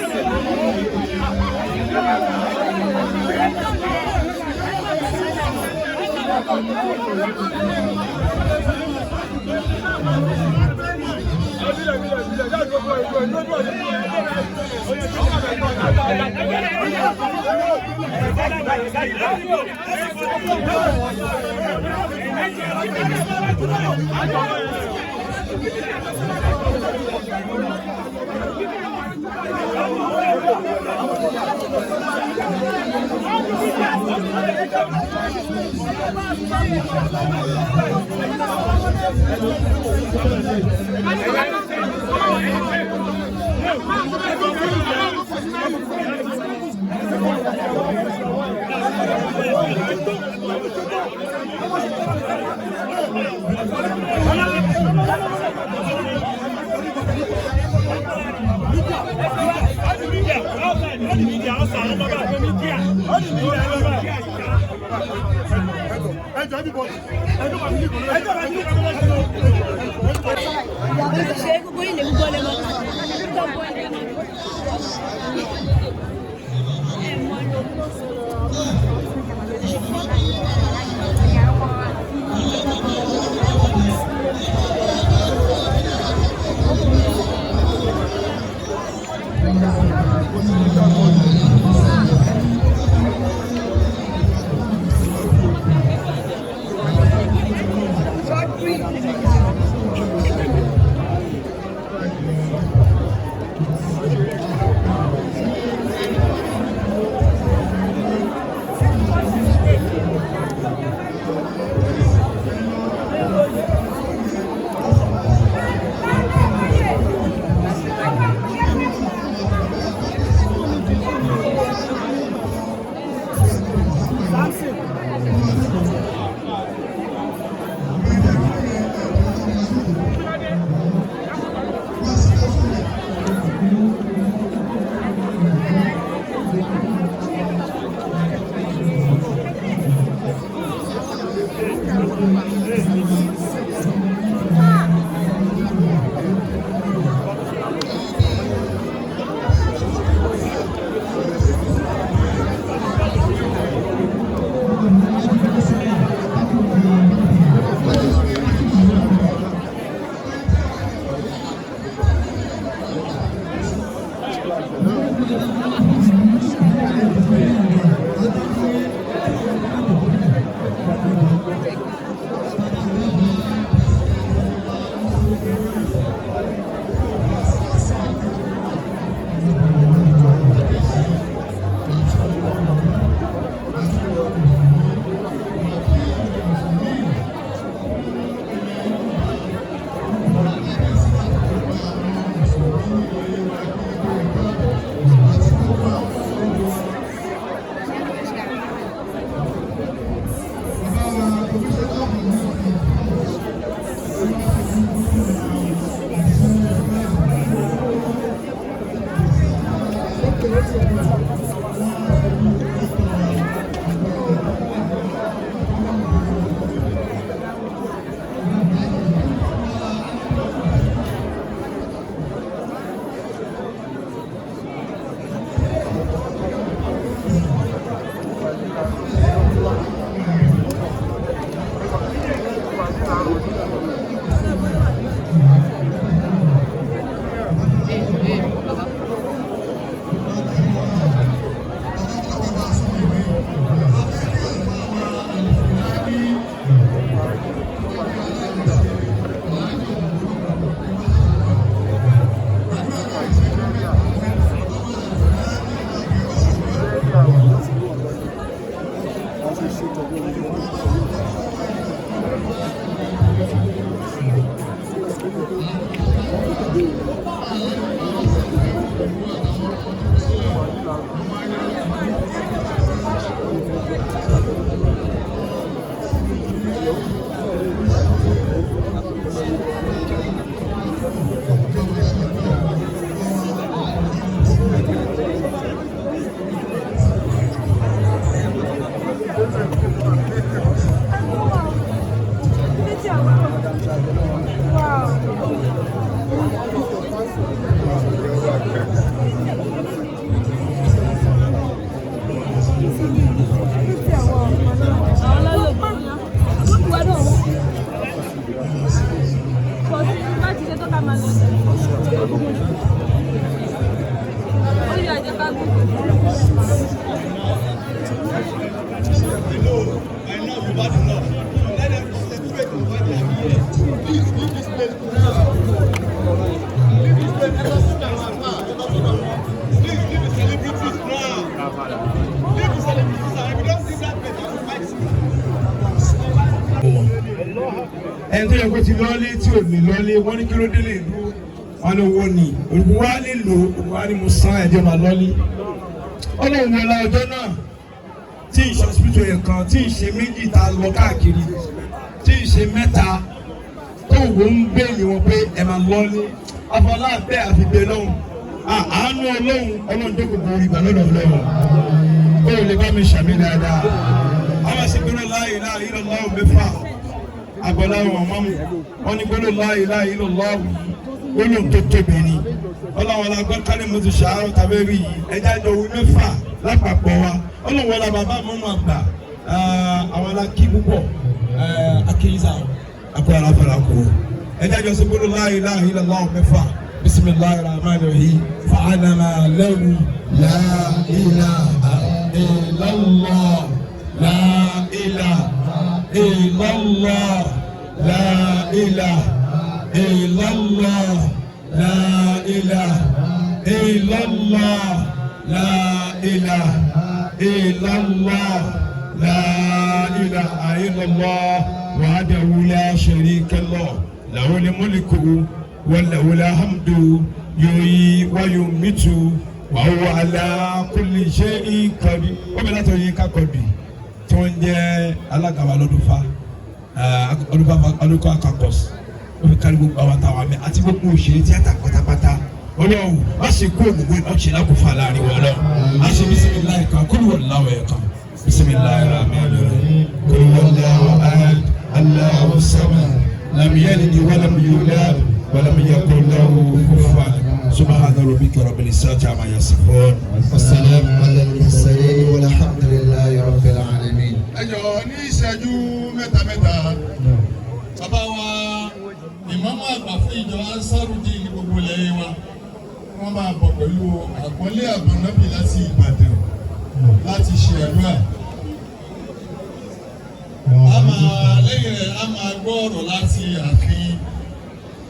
Ṣé gbogbo ilé gbogbo lè mọ We've had enough. Let them concentrate on why they are here. Please leave this place now. Leave this place. Ever sit down, ever sit down. Please leave the celebrities now. Leave the celebrities now. If you don't leave that place, I will fight you. Ẹni tó yẹ kó ti lọ́lé tí ò ní lọ́lé, wọ́n ní kí ló délé ìlú wọn ní owó ni òkú wa lè lò, òkú wa ní mo san ẹ̀jẹ̀ máa lọ́lé. Ọlọ́run wọlé ọjọ́ náà tí ìṣe hospital yẹn kan, tí ìṣe méjì tá a lọ káàkiri, tí ìṣe mẹ́ta tó wò ń béèrè wọn pé ẹ máa lọ́lé. Afọlá bẹ́ẹ̀ àfi bẹ́ẹ̀ lọ́hùn, àánú Ọlọ́run, Ọlọ́run tó gbogbo orí ìgbà lọ́dọ̀ Ọlọ́run. Ó lè bá mi ṣàmì dáadáa. Àwọn àṣegbèrè la ilaha illallah mẹ́fà agbọ́lá wọn mọ́mù wọn ní gbọ́dọ̀ la ilaha illallah, gbọ́dọ̀ tó tóbi ni. Ọlọ́wọ́n la gbọ́ kálí mo ti ṣàárọ̀ tàbí rí yìí, ẹja jọ wí mẹ́fà lápapọ̀ wa. Ọlọ́wọ́n la bàbá mọ́mù àgbà, àwọn alákí púpọ̀ akéyísà akọ aláfẹ́ra kù, ẹja jọ sí gbọ́dọ̀ la ilaha illallah mẹ́fà. Bismillahir rahmanir rahim fa'alama lahu. La ilaha illallah, la ilaha illallah, la ilaha illallah, la ilaha illallah, la ilaha illallah, la ilaha illallah wahdahu la sharika lah, lahul mulku wa lahul hamdu, yuhyi wa yumitu wa huwa ala kulli shay'in qadir. Ó bẹ̀rẹ̀ láti oyin kakọ̀dù tí wọ́n jẹ́ alága wa lọ́dún fa ọdún akakọ̀s, ó fi kárí gbogbo àwọn táwọn àmì àti gbogbo òṣèré tíátà pátápátá. Ọlọ́run má ṣe kó ògùngùn ọ̀ṣẹ̀ lákòófà láàrin wọn lọ. A ṣe bisimilayi kan, kúlù wọ̀ láwọ̀ ẹ̀ kan. Bisimilayi rahman rahim, kúlù wọ̀ láwọ̀ ahad, Allahu samad, lam yalid walam yulad walam yakun lahu kufuwan. Subhana rabbika rabbil izzati amma yasifun. والسلام على المرسلين والحمد لله رب العالمين. Ẹ jọ̀ọ́, ní ìṣẹ́jú mẹ́ta mẹ́ta, bàbá wa ìmáàmù àgbà fún ìjọ Ansarudeen ní gbogbo ilẹ̀ wa, wọ́n máa bọ̀ pẹ̀lú àpọ́nlé àbọ̀nàbì láti Ìbàdàn láti ṣe àdúrà. A máa lẹ́yìn rẹ̀, a máa gbọ́ ọ̀rọ̀ láti ààfin.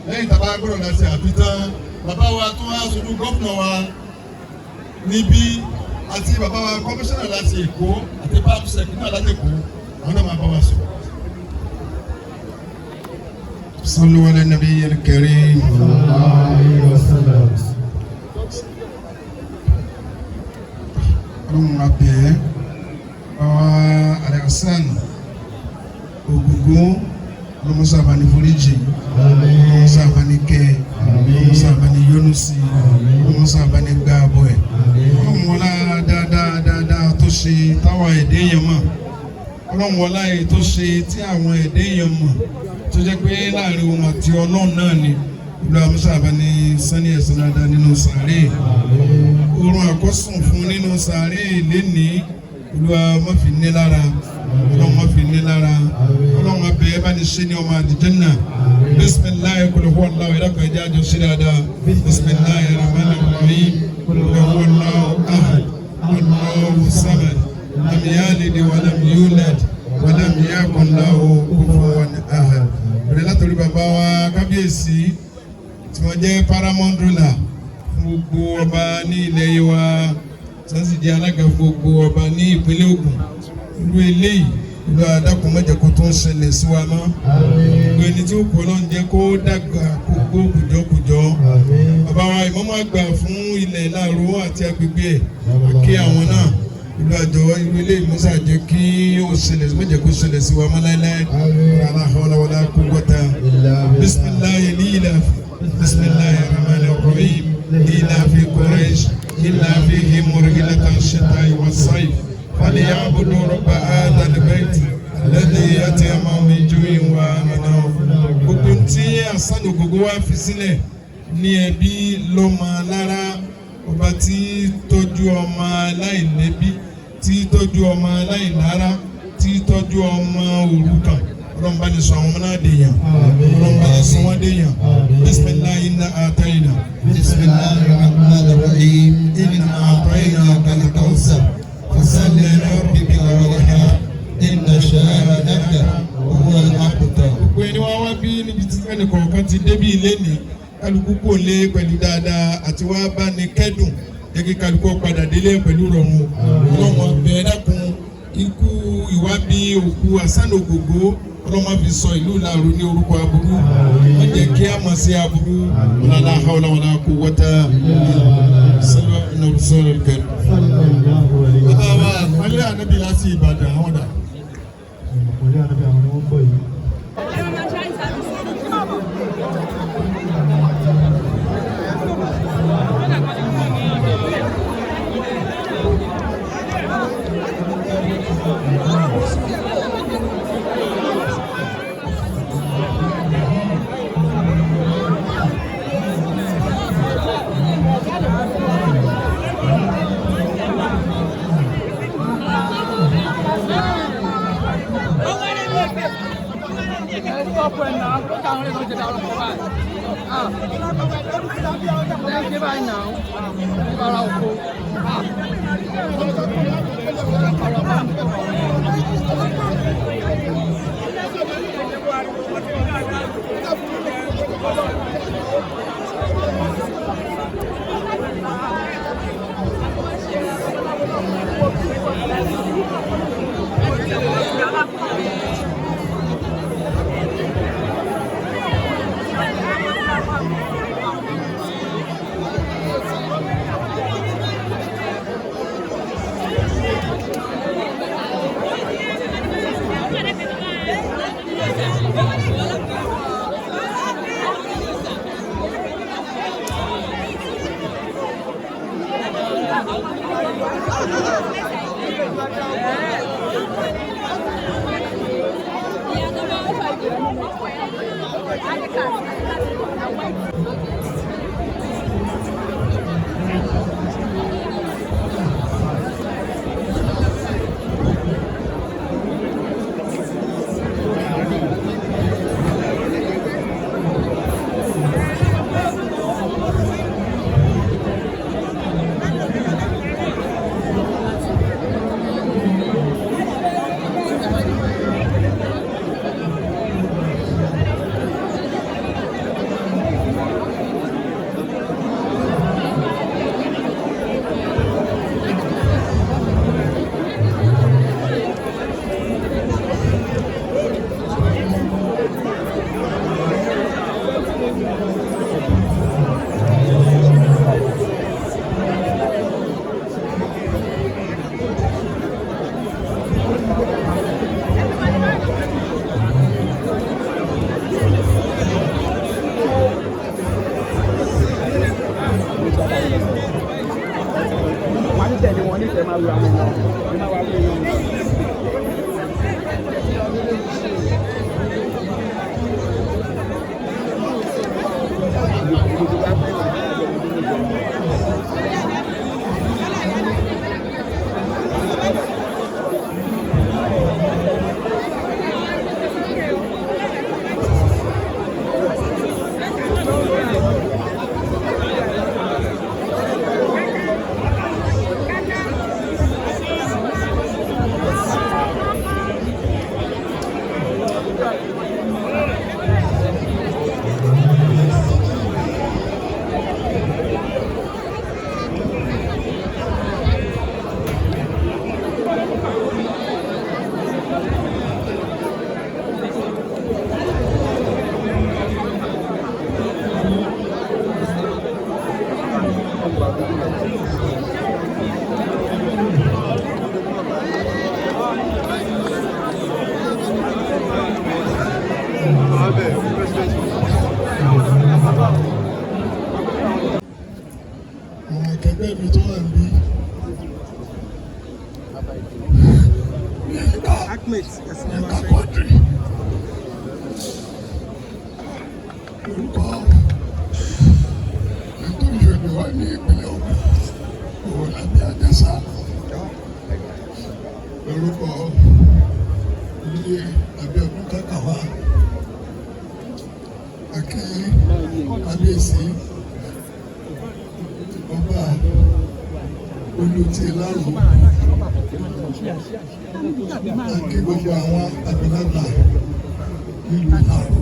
Lẹ́yìn tá a bá gbọ́rọ̀ láti ààfin tán, bàbá wa tó wá aṣojú gómìnà wa níbí àti bàbá wa kọmíṣánná láti Èkó àti perm sec náà láti Èkó, àwọn náà máa bá wa sọ̀rọ̀. صلوا على النبي الكريم. عليه وسلم. Ọlọ́run abẹ́ bàbá Alhassan Ògùngún, ọlọ́mọsá bá ní foríjì, ọlọ́mọsá bá ní kẹ́, ọlọ́mọsá bá ní yọ́nú sí, ọlọ́mọsá bá ní gbá abọ́ ẹ̀. Ọlọ́run wọlá dáadáa dáadáa tó ṣe táwọn èdè yẹn mọ̀, Ọlọ́run wọlá èyí tó ṣe tí àwọn èdè yẹn mọ̀, tó jẹ́ pé láàrin òun àti Ọlọ́run náà ni. Ìlú amúsà bá ní sani ẹ̀sán dáadáa nínú sàárè, oorun àkọ́sùn fún nínú sàárè lénìí, Olúwa má fi ní lára, Ọlọ́run má fi ní lára. Ọlọ́run abẹ́ bá ní ṣe ní ọmọ àlìjẹ́nà. Bisimilayi, kul huwa Allahu, ẹ̀dá kan ẹ̀jẹ̀ àjọ ṣe dáadáa. Bisimilayi rahman rahim, kul huwa Allahu ahad, Allahu samad, lam yalid walam yulad walam yakun lahu kufuwan ahad. Bẹ̀rẹ̀ látòrí bàbá wa kábíyèsí tí wọ́n jẹ́ paramount ruler fún gbogbo ọba ní ilẹ̀ yìí wa, tí wọ́n sì jẹ́ alága fún gbogbo ọba ní ìpínlẹ̀ Ògùn. Irú eléyìí, ìlú adákùn mọ́jẹ̀ kó tó ń ṣẹlẹ̀ sí wa mọ́. Gbogbo ẹni tí ó kú, Ọlọ́run jẹ́ kó dàgbà kó gbó kùjọ́kùjọ́. Bàbá wa ìmáàmù àgbà fún ilẹ̀ Ìlàró àti agbègbè ẹ̀, kí àwọn náà ìlú àjọ irú eléyìí musa jẹ́ kí ó ṣẹlẹ̀, mọ́jẹ̀ kó ṣẹlẹ̀ sí wa mọ́ láéláé. La hawla wala quwwata. Bisimilayi lilafi, bisimilayi rahmani rahim, lilafi Quraish, ilafihim rihlata ash-shita'i was-sayf, falyabudu rabba hadha al-bayt alladhi at'amahum min ju'in wa amanahum. Gbogbo tí Hasan Ogogo wa fi sílẹ̀ ní ẹbí, lọ́mọ lára, ọba tí tọ́jú ọmọ aláìlẹ́bí, tí tọ́jú ọmọ aláìlára, tí tọ́jú ọmọ òrukàn, Ọlọ́run bá ní sọ àwọn ọmọ náà dèèyàn, Ọlọ́run bá ní sọ wọ́n dèèyàn. Bisimilayi, inna atayina. بسم الله الرحمن الرحيم، إنا أعطيناك الكوثر، فصل لربك وانحر، إن شانئك شانئك وهو الأبتر. Gbogbo ẹni wá wá bí níbi tí ẹnì kọ̀ọ̀kan ti débí ilé ní kálukú kò lé pẹ̀lú dáadáa àti wá bá ní kẹ́dùn, jẹ́ kí kálukú padà délé pẹ̀lú rọrùn. Ọlọ́run ọbẹ̀ dákun, ikú ìwà bí òkú Hasan Ogogo, Ọlọ́run má fi sọ ìlú Ìlaró ní orúkọ aburú, má jẹ́ kí a mọ̀ sí aburú. Wala hawla wala quwwata sọlọ. Bàbá wa àpọ́nlé ànábì láti Ìbàdàn, àwọn dà. Àpọ́nlé ànábì, àwọn ni wọ́n ń bọ̀ yìí. Àwọn akẹgbẹ́ mi tó wà níbí. Yínká Quadri. Orúkọ ẹni tó ń ṣojú wa ní ìpínlẹ̀ Ògùn, Owólabí Àjàsà. Orúkọ ilé Abíọ́dún Kákàwá. Akí Kábíyèsí ọba Olùtí Ìlaró. A kí gbogbo àwọn àgbàlagbà nílùú Ìlaro.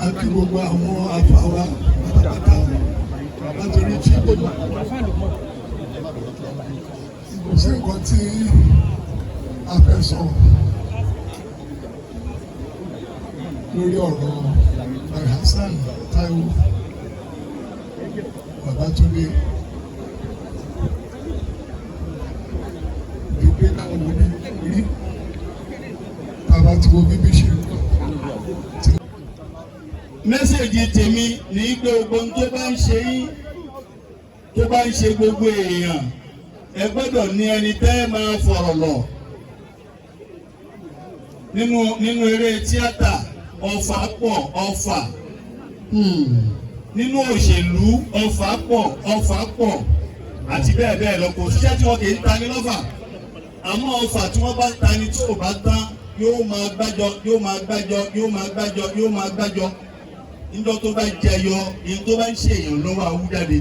A kí gbogbo àwọn afáwa pátápátá látòrí tí kò sí nǹkan tí a fẹ́ sọ lórí ọ̀rọ̀ Alhassan Taiwo Babátúndé ju pé káwọn wo bí rí tàbá tí wo bíbí ṣe tí. Message tèmi ní pé gbogbo ohun tó bá ń ṣe yín, tó bá ń ṣe gbogbo èèyàn, ẹ gbọ́dọ̀ ní ẹni tẹ́ ẹ máa fọ̀rọ̀ lọ̀. Nínú eré tíátà, ọfà pọ̀, ọfà. Nínú òṣèlú, ọfà pọ̀, ọfà pọ̀, àti bẹ́ẹ̀ bẹ́ẹ̀ lọ. Kò síṣẹ́ tí wọ́n kì í ta ní lọ́fà, àmọ́ ọfà tí wọ́n bá ta ni tí ò bá tán, yóò máa gbájọ, yóò máa gbájọ, yóò máa gbájọ, yóò máa gbájọ. Níjọ́ tó bá jẹyọ, ìyẹn tó bá ń ṣe èèyàn lọ́wọ́ awú jáde.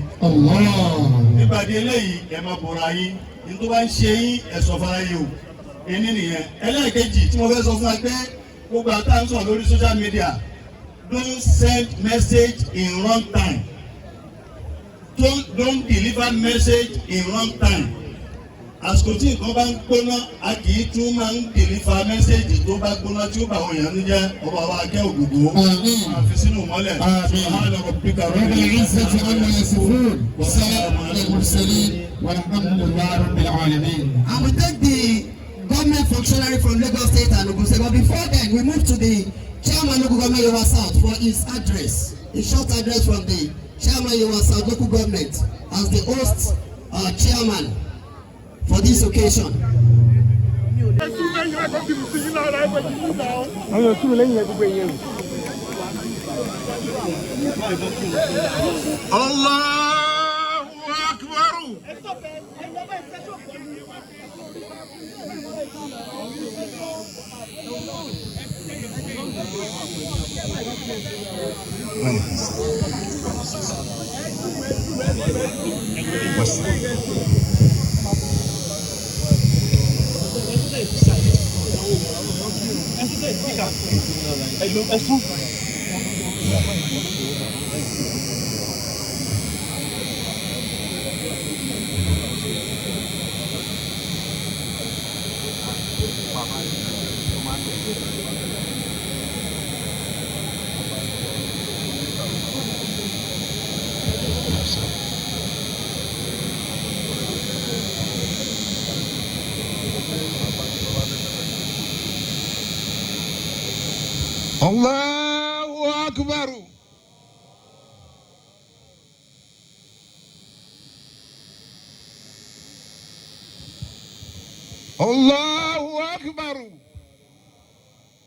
Nípàdé eléyìí, ẹ máa bọ̀rọ̀ ayé ní tó bá ń ṣe yín, ẹ sọ fara yìí o. Ẹni nìyẹn. Ẹlẹ́ẹ̀kejì tí mo fẹ́ sọ fún wa pé gbogbo àtà ń sọ̀rọ̀ lórí social media, don't send message in wrong time, don't deliver message in wrong time. Àsìkò tí nǹkan bá ń gbóná, a kì í tún máa ń deliver message tó bá gbóná tí ó bá àwọn èèyàn ń jẹ́. Ọba wa kẹ́ òdòdó àfi sínú mọ́lẹ̀. رب العزة عما يصفون وسلام على المرسلين والحمد لله رب العالمين. And we take the government functionary from Lagos State and Ogun State. But before then, we move to the chairman, local government, Yewa South, for his address. A short address from the chairman, Yewa South local government, as the host chairman for this occasion. Àwọn èèyàn kúrò lẹ́yìn ẹ̀, gbogbo èèyàn. Allahu Akbar. Allahu Akbar. Allahu Akbar.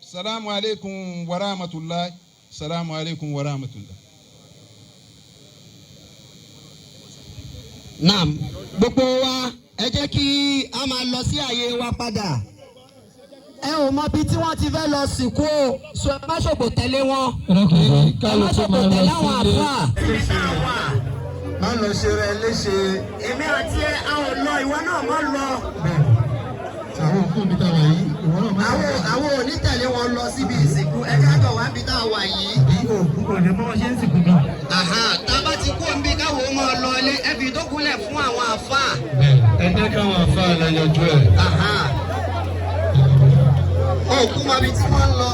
Salamu alaikum wa rahmatullah. Salamu alaikum wa rahmatullah. Naam, gbogbo wa, ẹ jẹ́ kí a máa lọ sí àyè wa padà. Ẹ ò mọ ibi tí wọ́n ti fẹ́ lọ sìnkú o, so ẹ má ṣòkò tẹ̀lé wọn, ẹ má ṣòkò tẹ̀lé àwọn àfáà. Má lọ ṣe rẹ léṣe. Èmi àti ẹ, a ò lọ, ìwọ náà má lọ. Àwọn òkú mi ta wà yìí, ìwọ náà má. Àwọn ò ní tẹ̀lé wọn lọ síbi ìsìnkú. Ẹ ká wà níbi tá a wà yìí. Bí òkú kò ní bọ́ ṣe ń sìnkú gan. Àhà, tá a bá ti kó nbí, káwọn ó máa lọ ilé, ẹ fi ìdókòlẹ̀ fún àwọn àfáà. Ẹ jẹ́ káwọn àfáà lọ yanjú ẹ̀. Àhà. Òkú mọ ibi tí wọ́n ń lọ.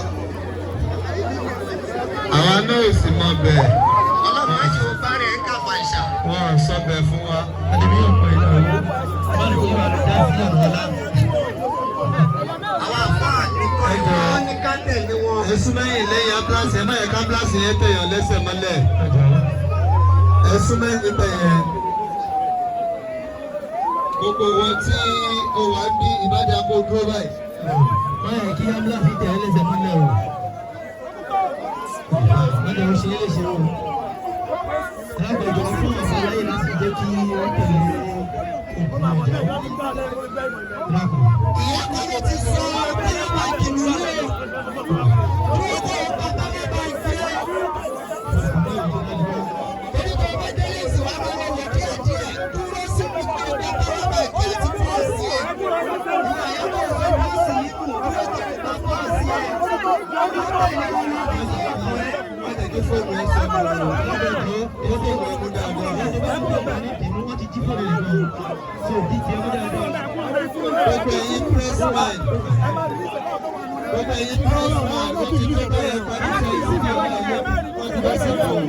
Àwa náà ò sì mọ bẹ́ẹ̀. Ọlọ́run á ṣe bá rẹ̀ ń kàfà ìṣà. Wọ́n ò sọ bẹ́ẹ̀ fún wa. Àwọn àfáà nìkan ni wọ́n ní ká tẹ̀lé wọn. Ẹ̀sùn mẹ́yìn lẹ́yìn ambulance, ẹ má yẹ ká ambulance yẹn tẹ̀yàn lẹ́sẹ̀ mọ́lẹ̀. Ẹ̀sùn mẹ́yìn níbẹ̀ yẹn. Gbogbo wọn tí ó wà ní ìbájà kó dúró báyìí. Má yẹ kí ambulance tẹ̀ ẹ́ lẹ́sẹ̀ mọ́lẹ̀ o. Má jẹ́ o ṣe é léṣe o. Alágbèjọ fún ọ̀sán láyè láti jẹ́ kí wọ́n tẹ̀lé òkú ọjà. Lákùn. Ìyá kan ló ti sọ báyọ̀ bá kìlú lé. Dúró kó o bá bá bá bá ìfẹ́. Torí tó o bá délé ìsìn wá máa wọ̀ díẹ̀ díẹ̀. Dúró sí mi tó o bá Má jẹ́ kí fóònù ẹ sọnù o. Ẹjọ́ ẹ fóònù ẹ mú dáadáa. Gbogbo ẹ̀yin press man, gbogbo ẹ̀yin press man, wọ́n ti tó bẹ́ẹ̀ parí iṣẹ́ ìsìnkú ayé, wọ́n ti bá sí fóònù.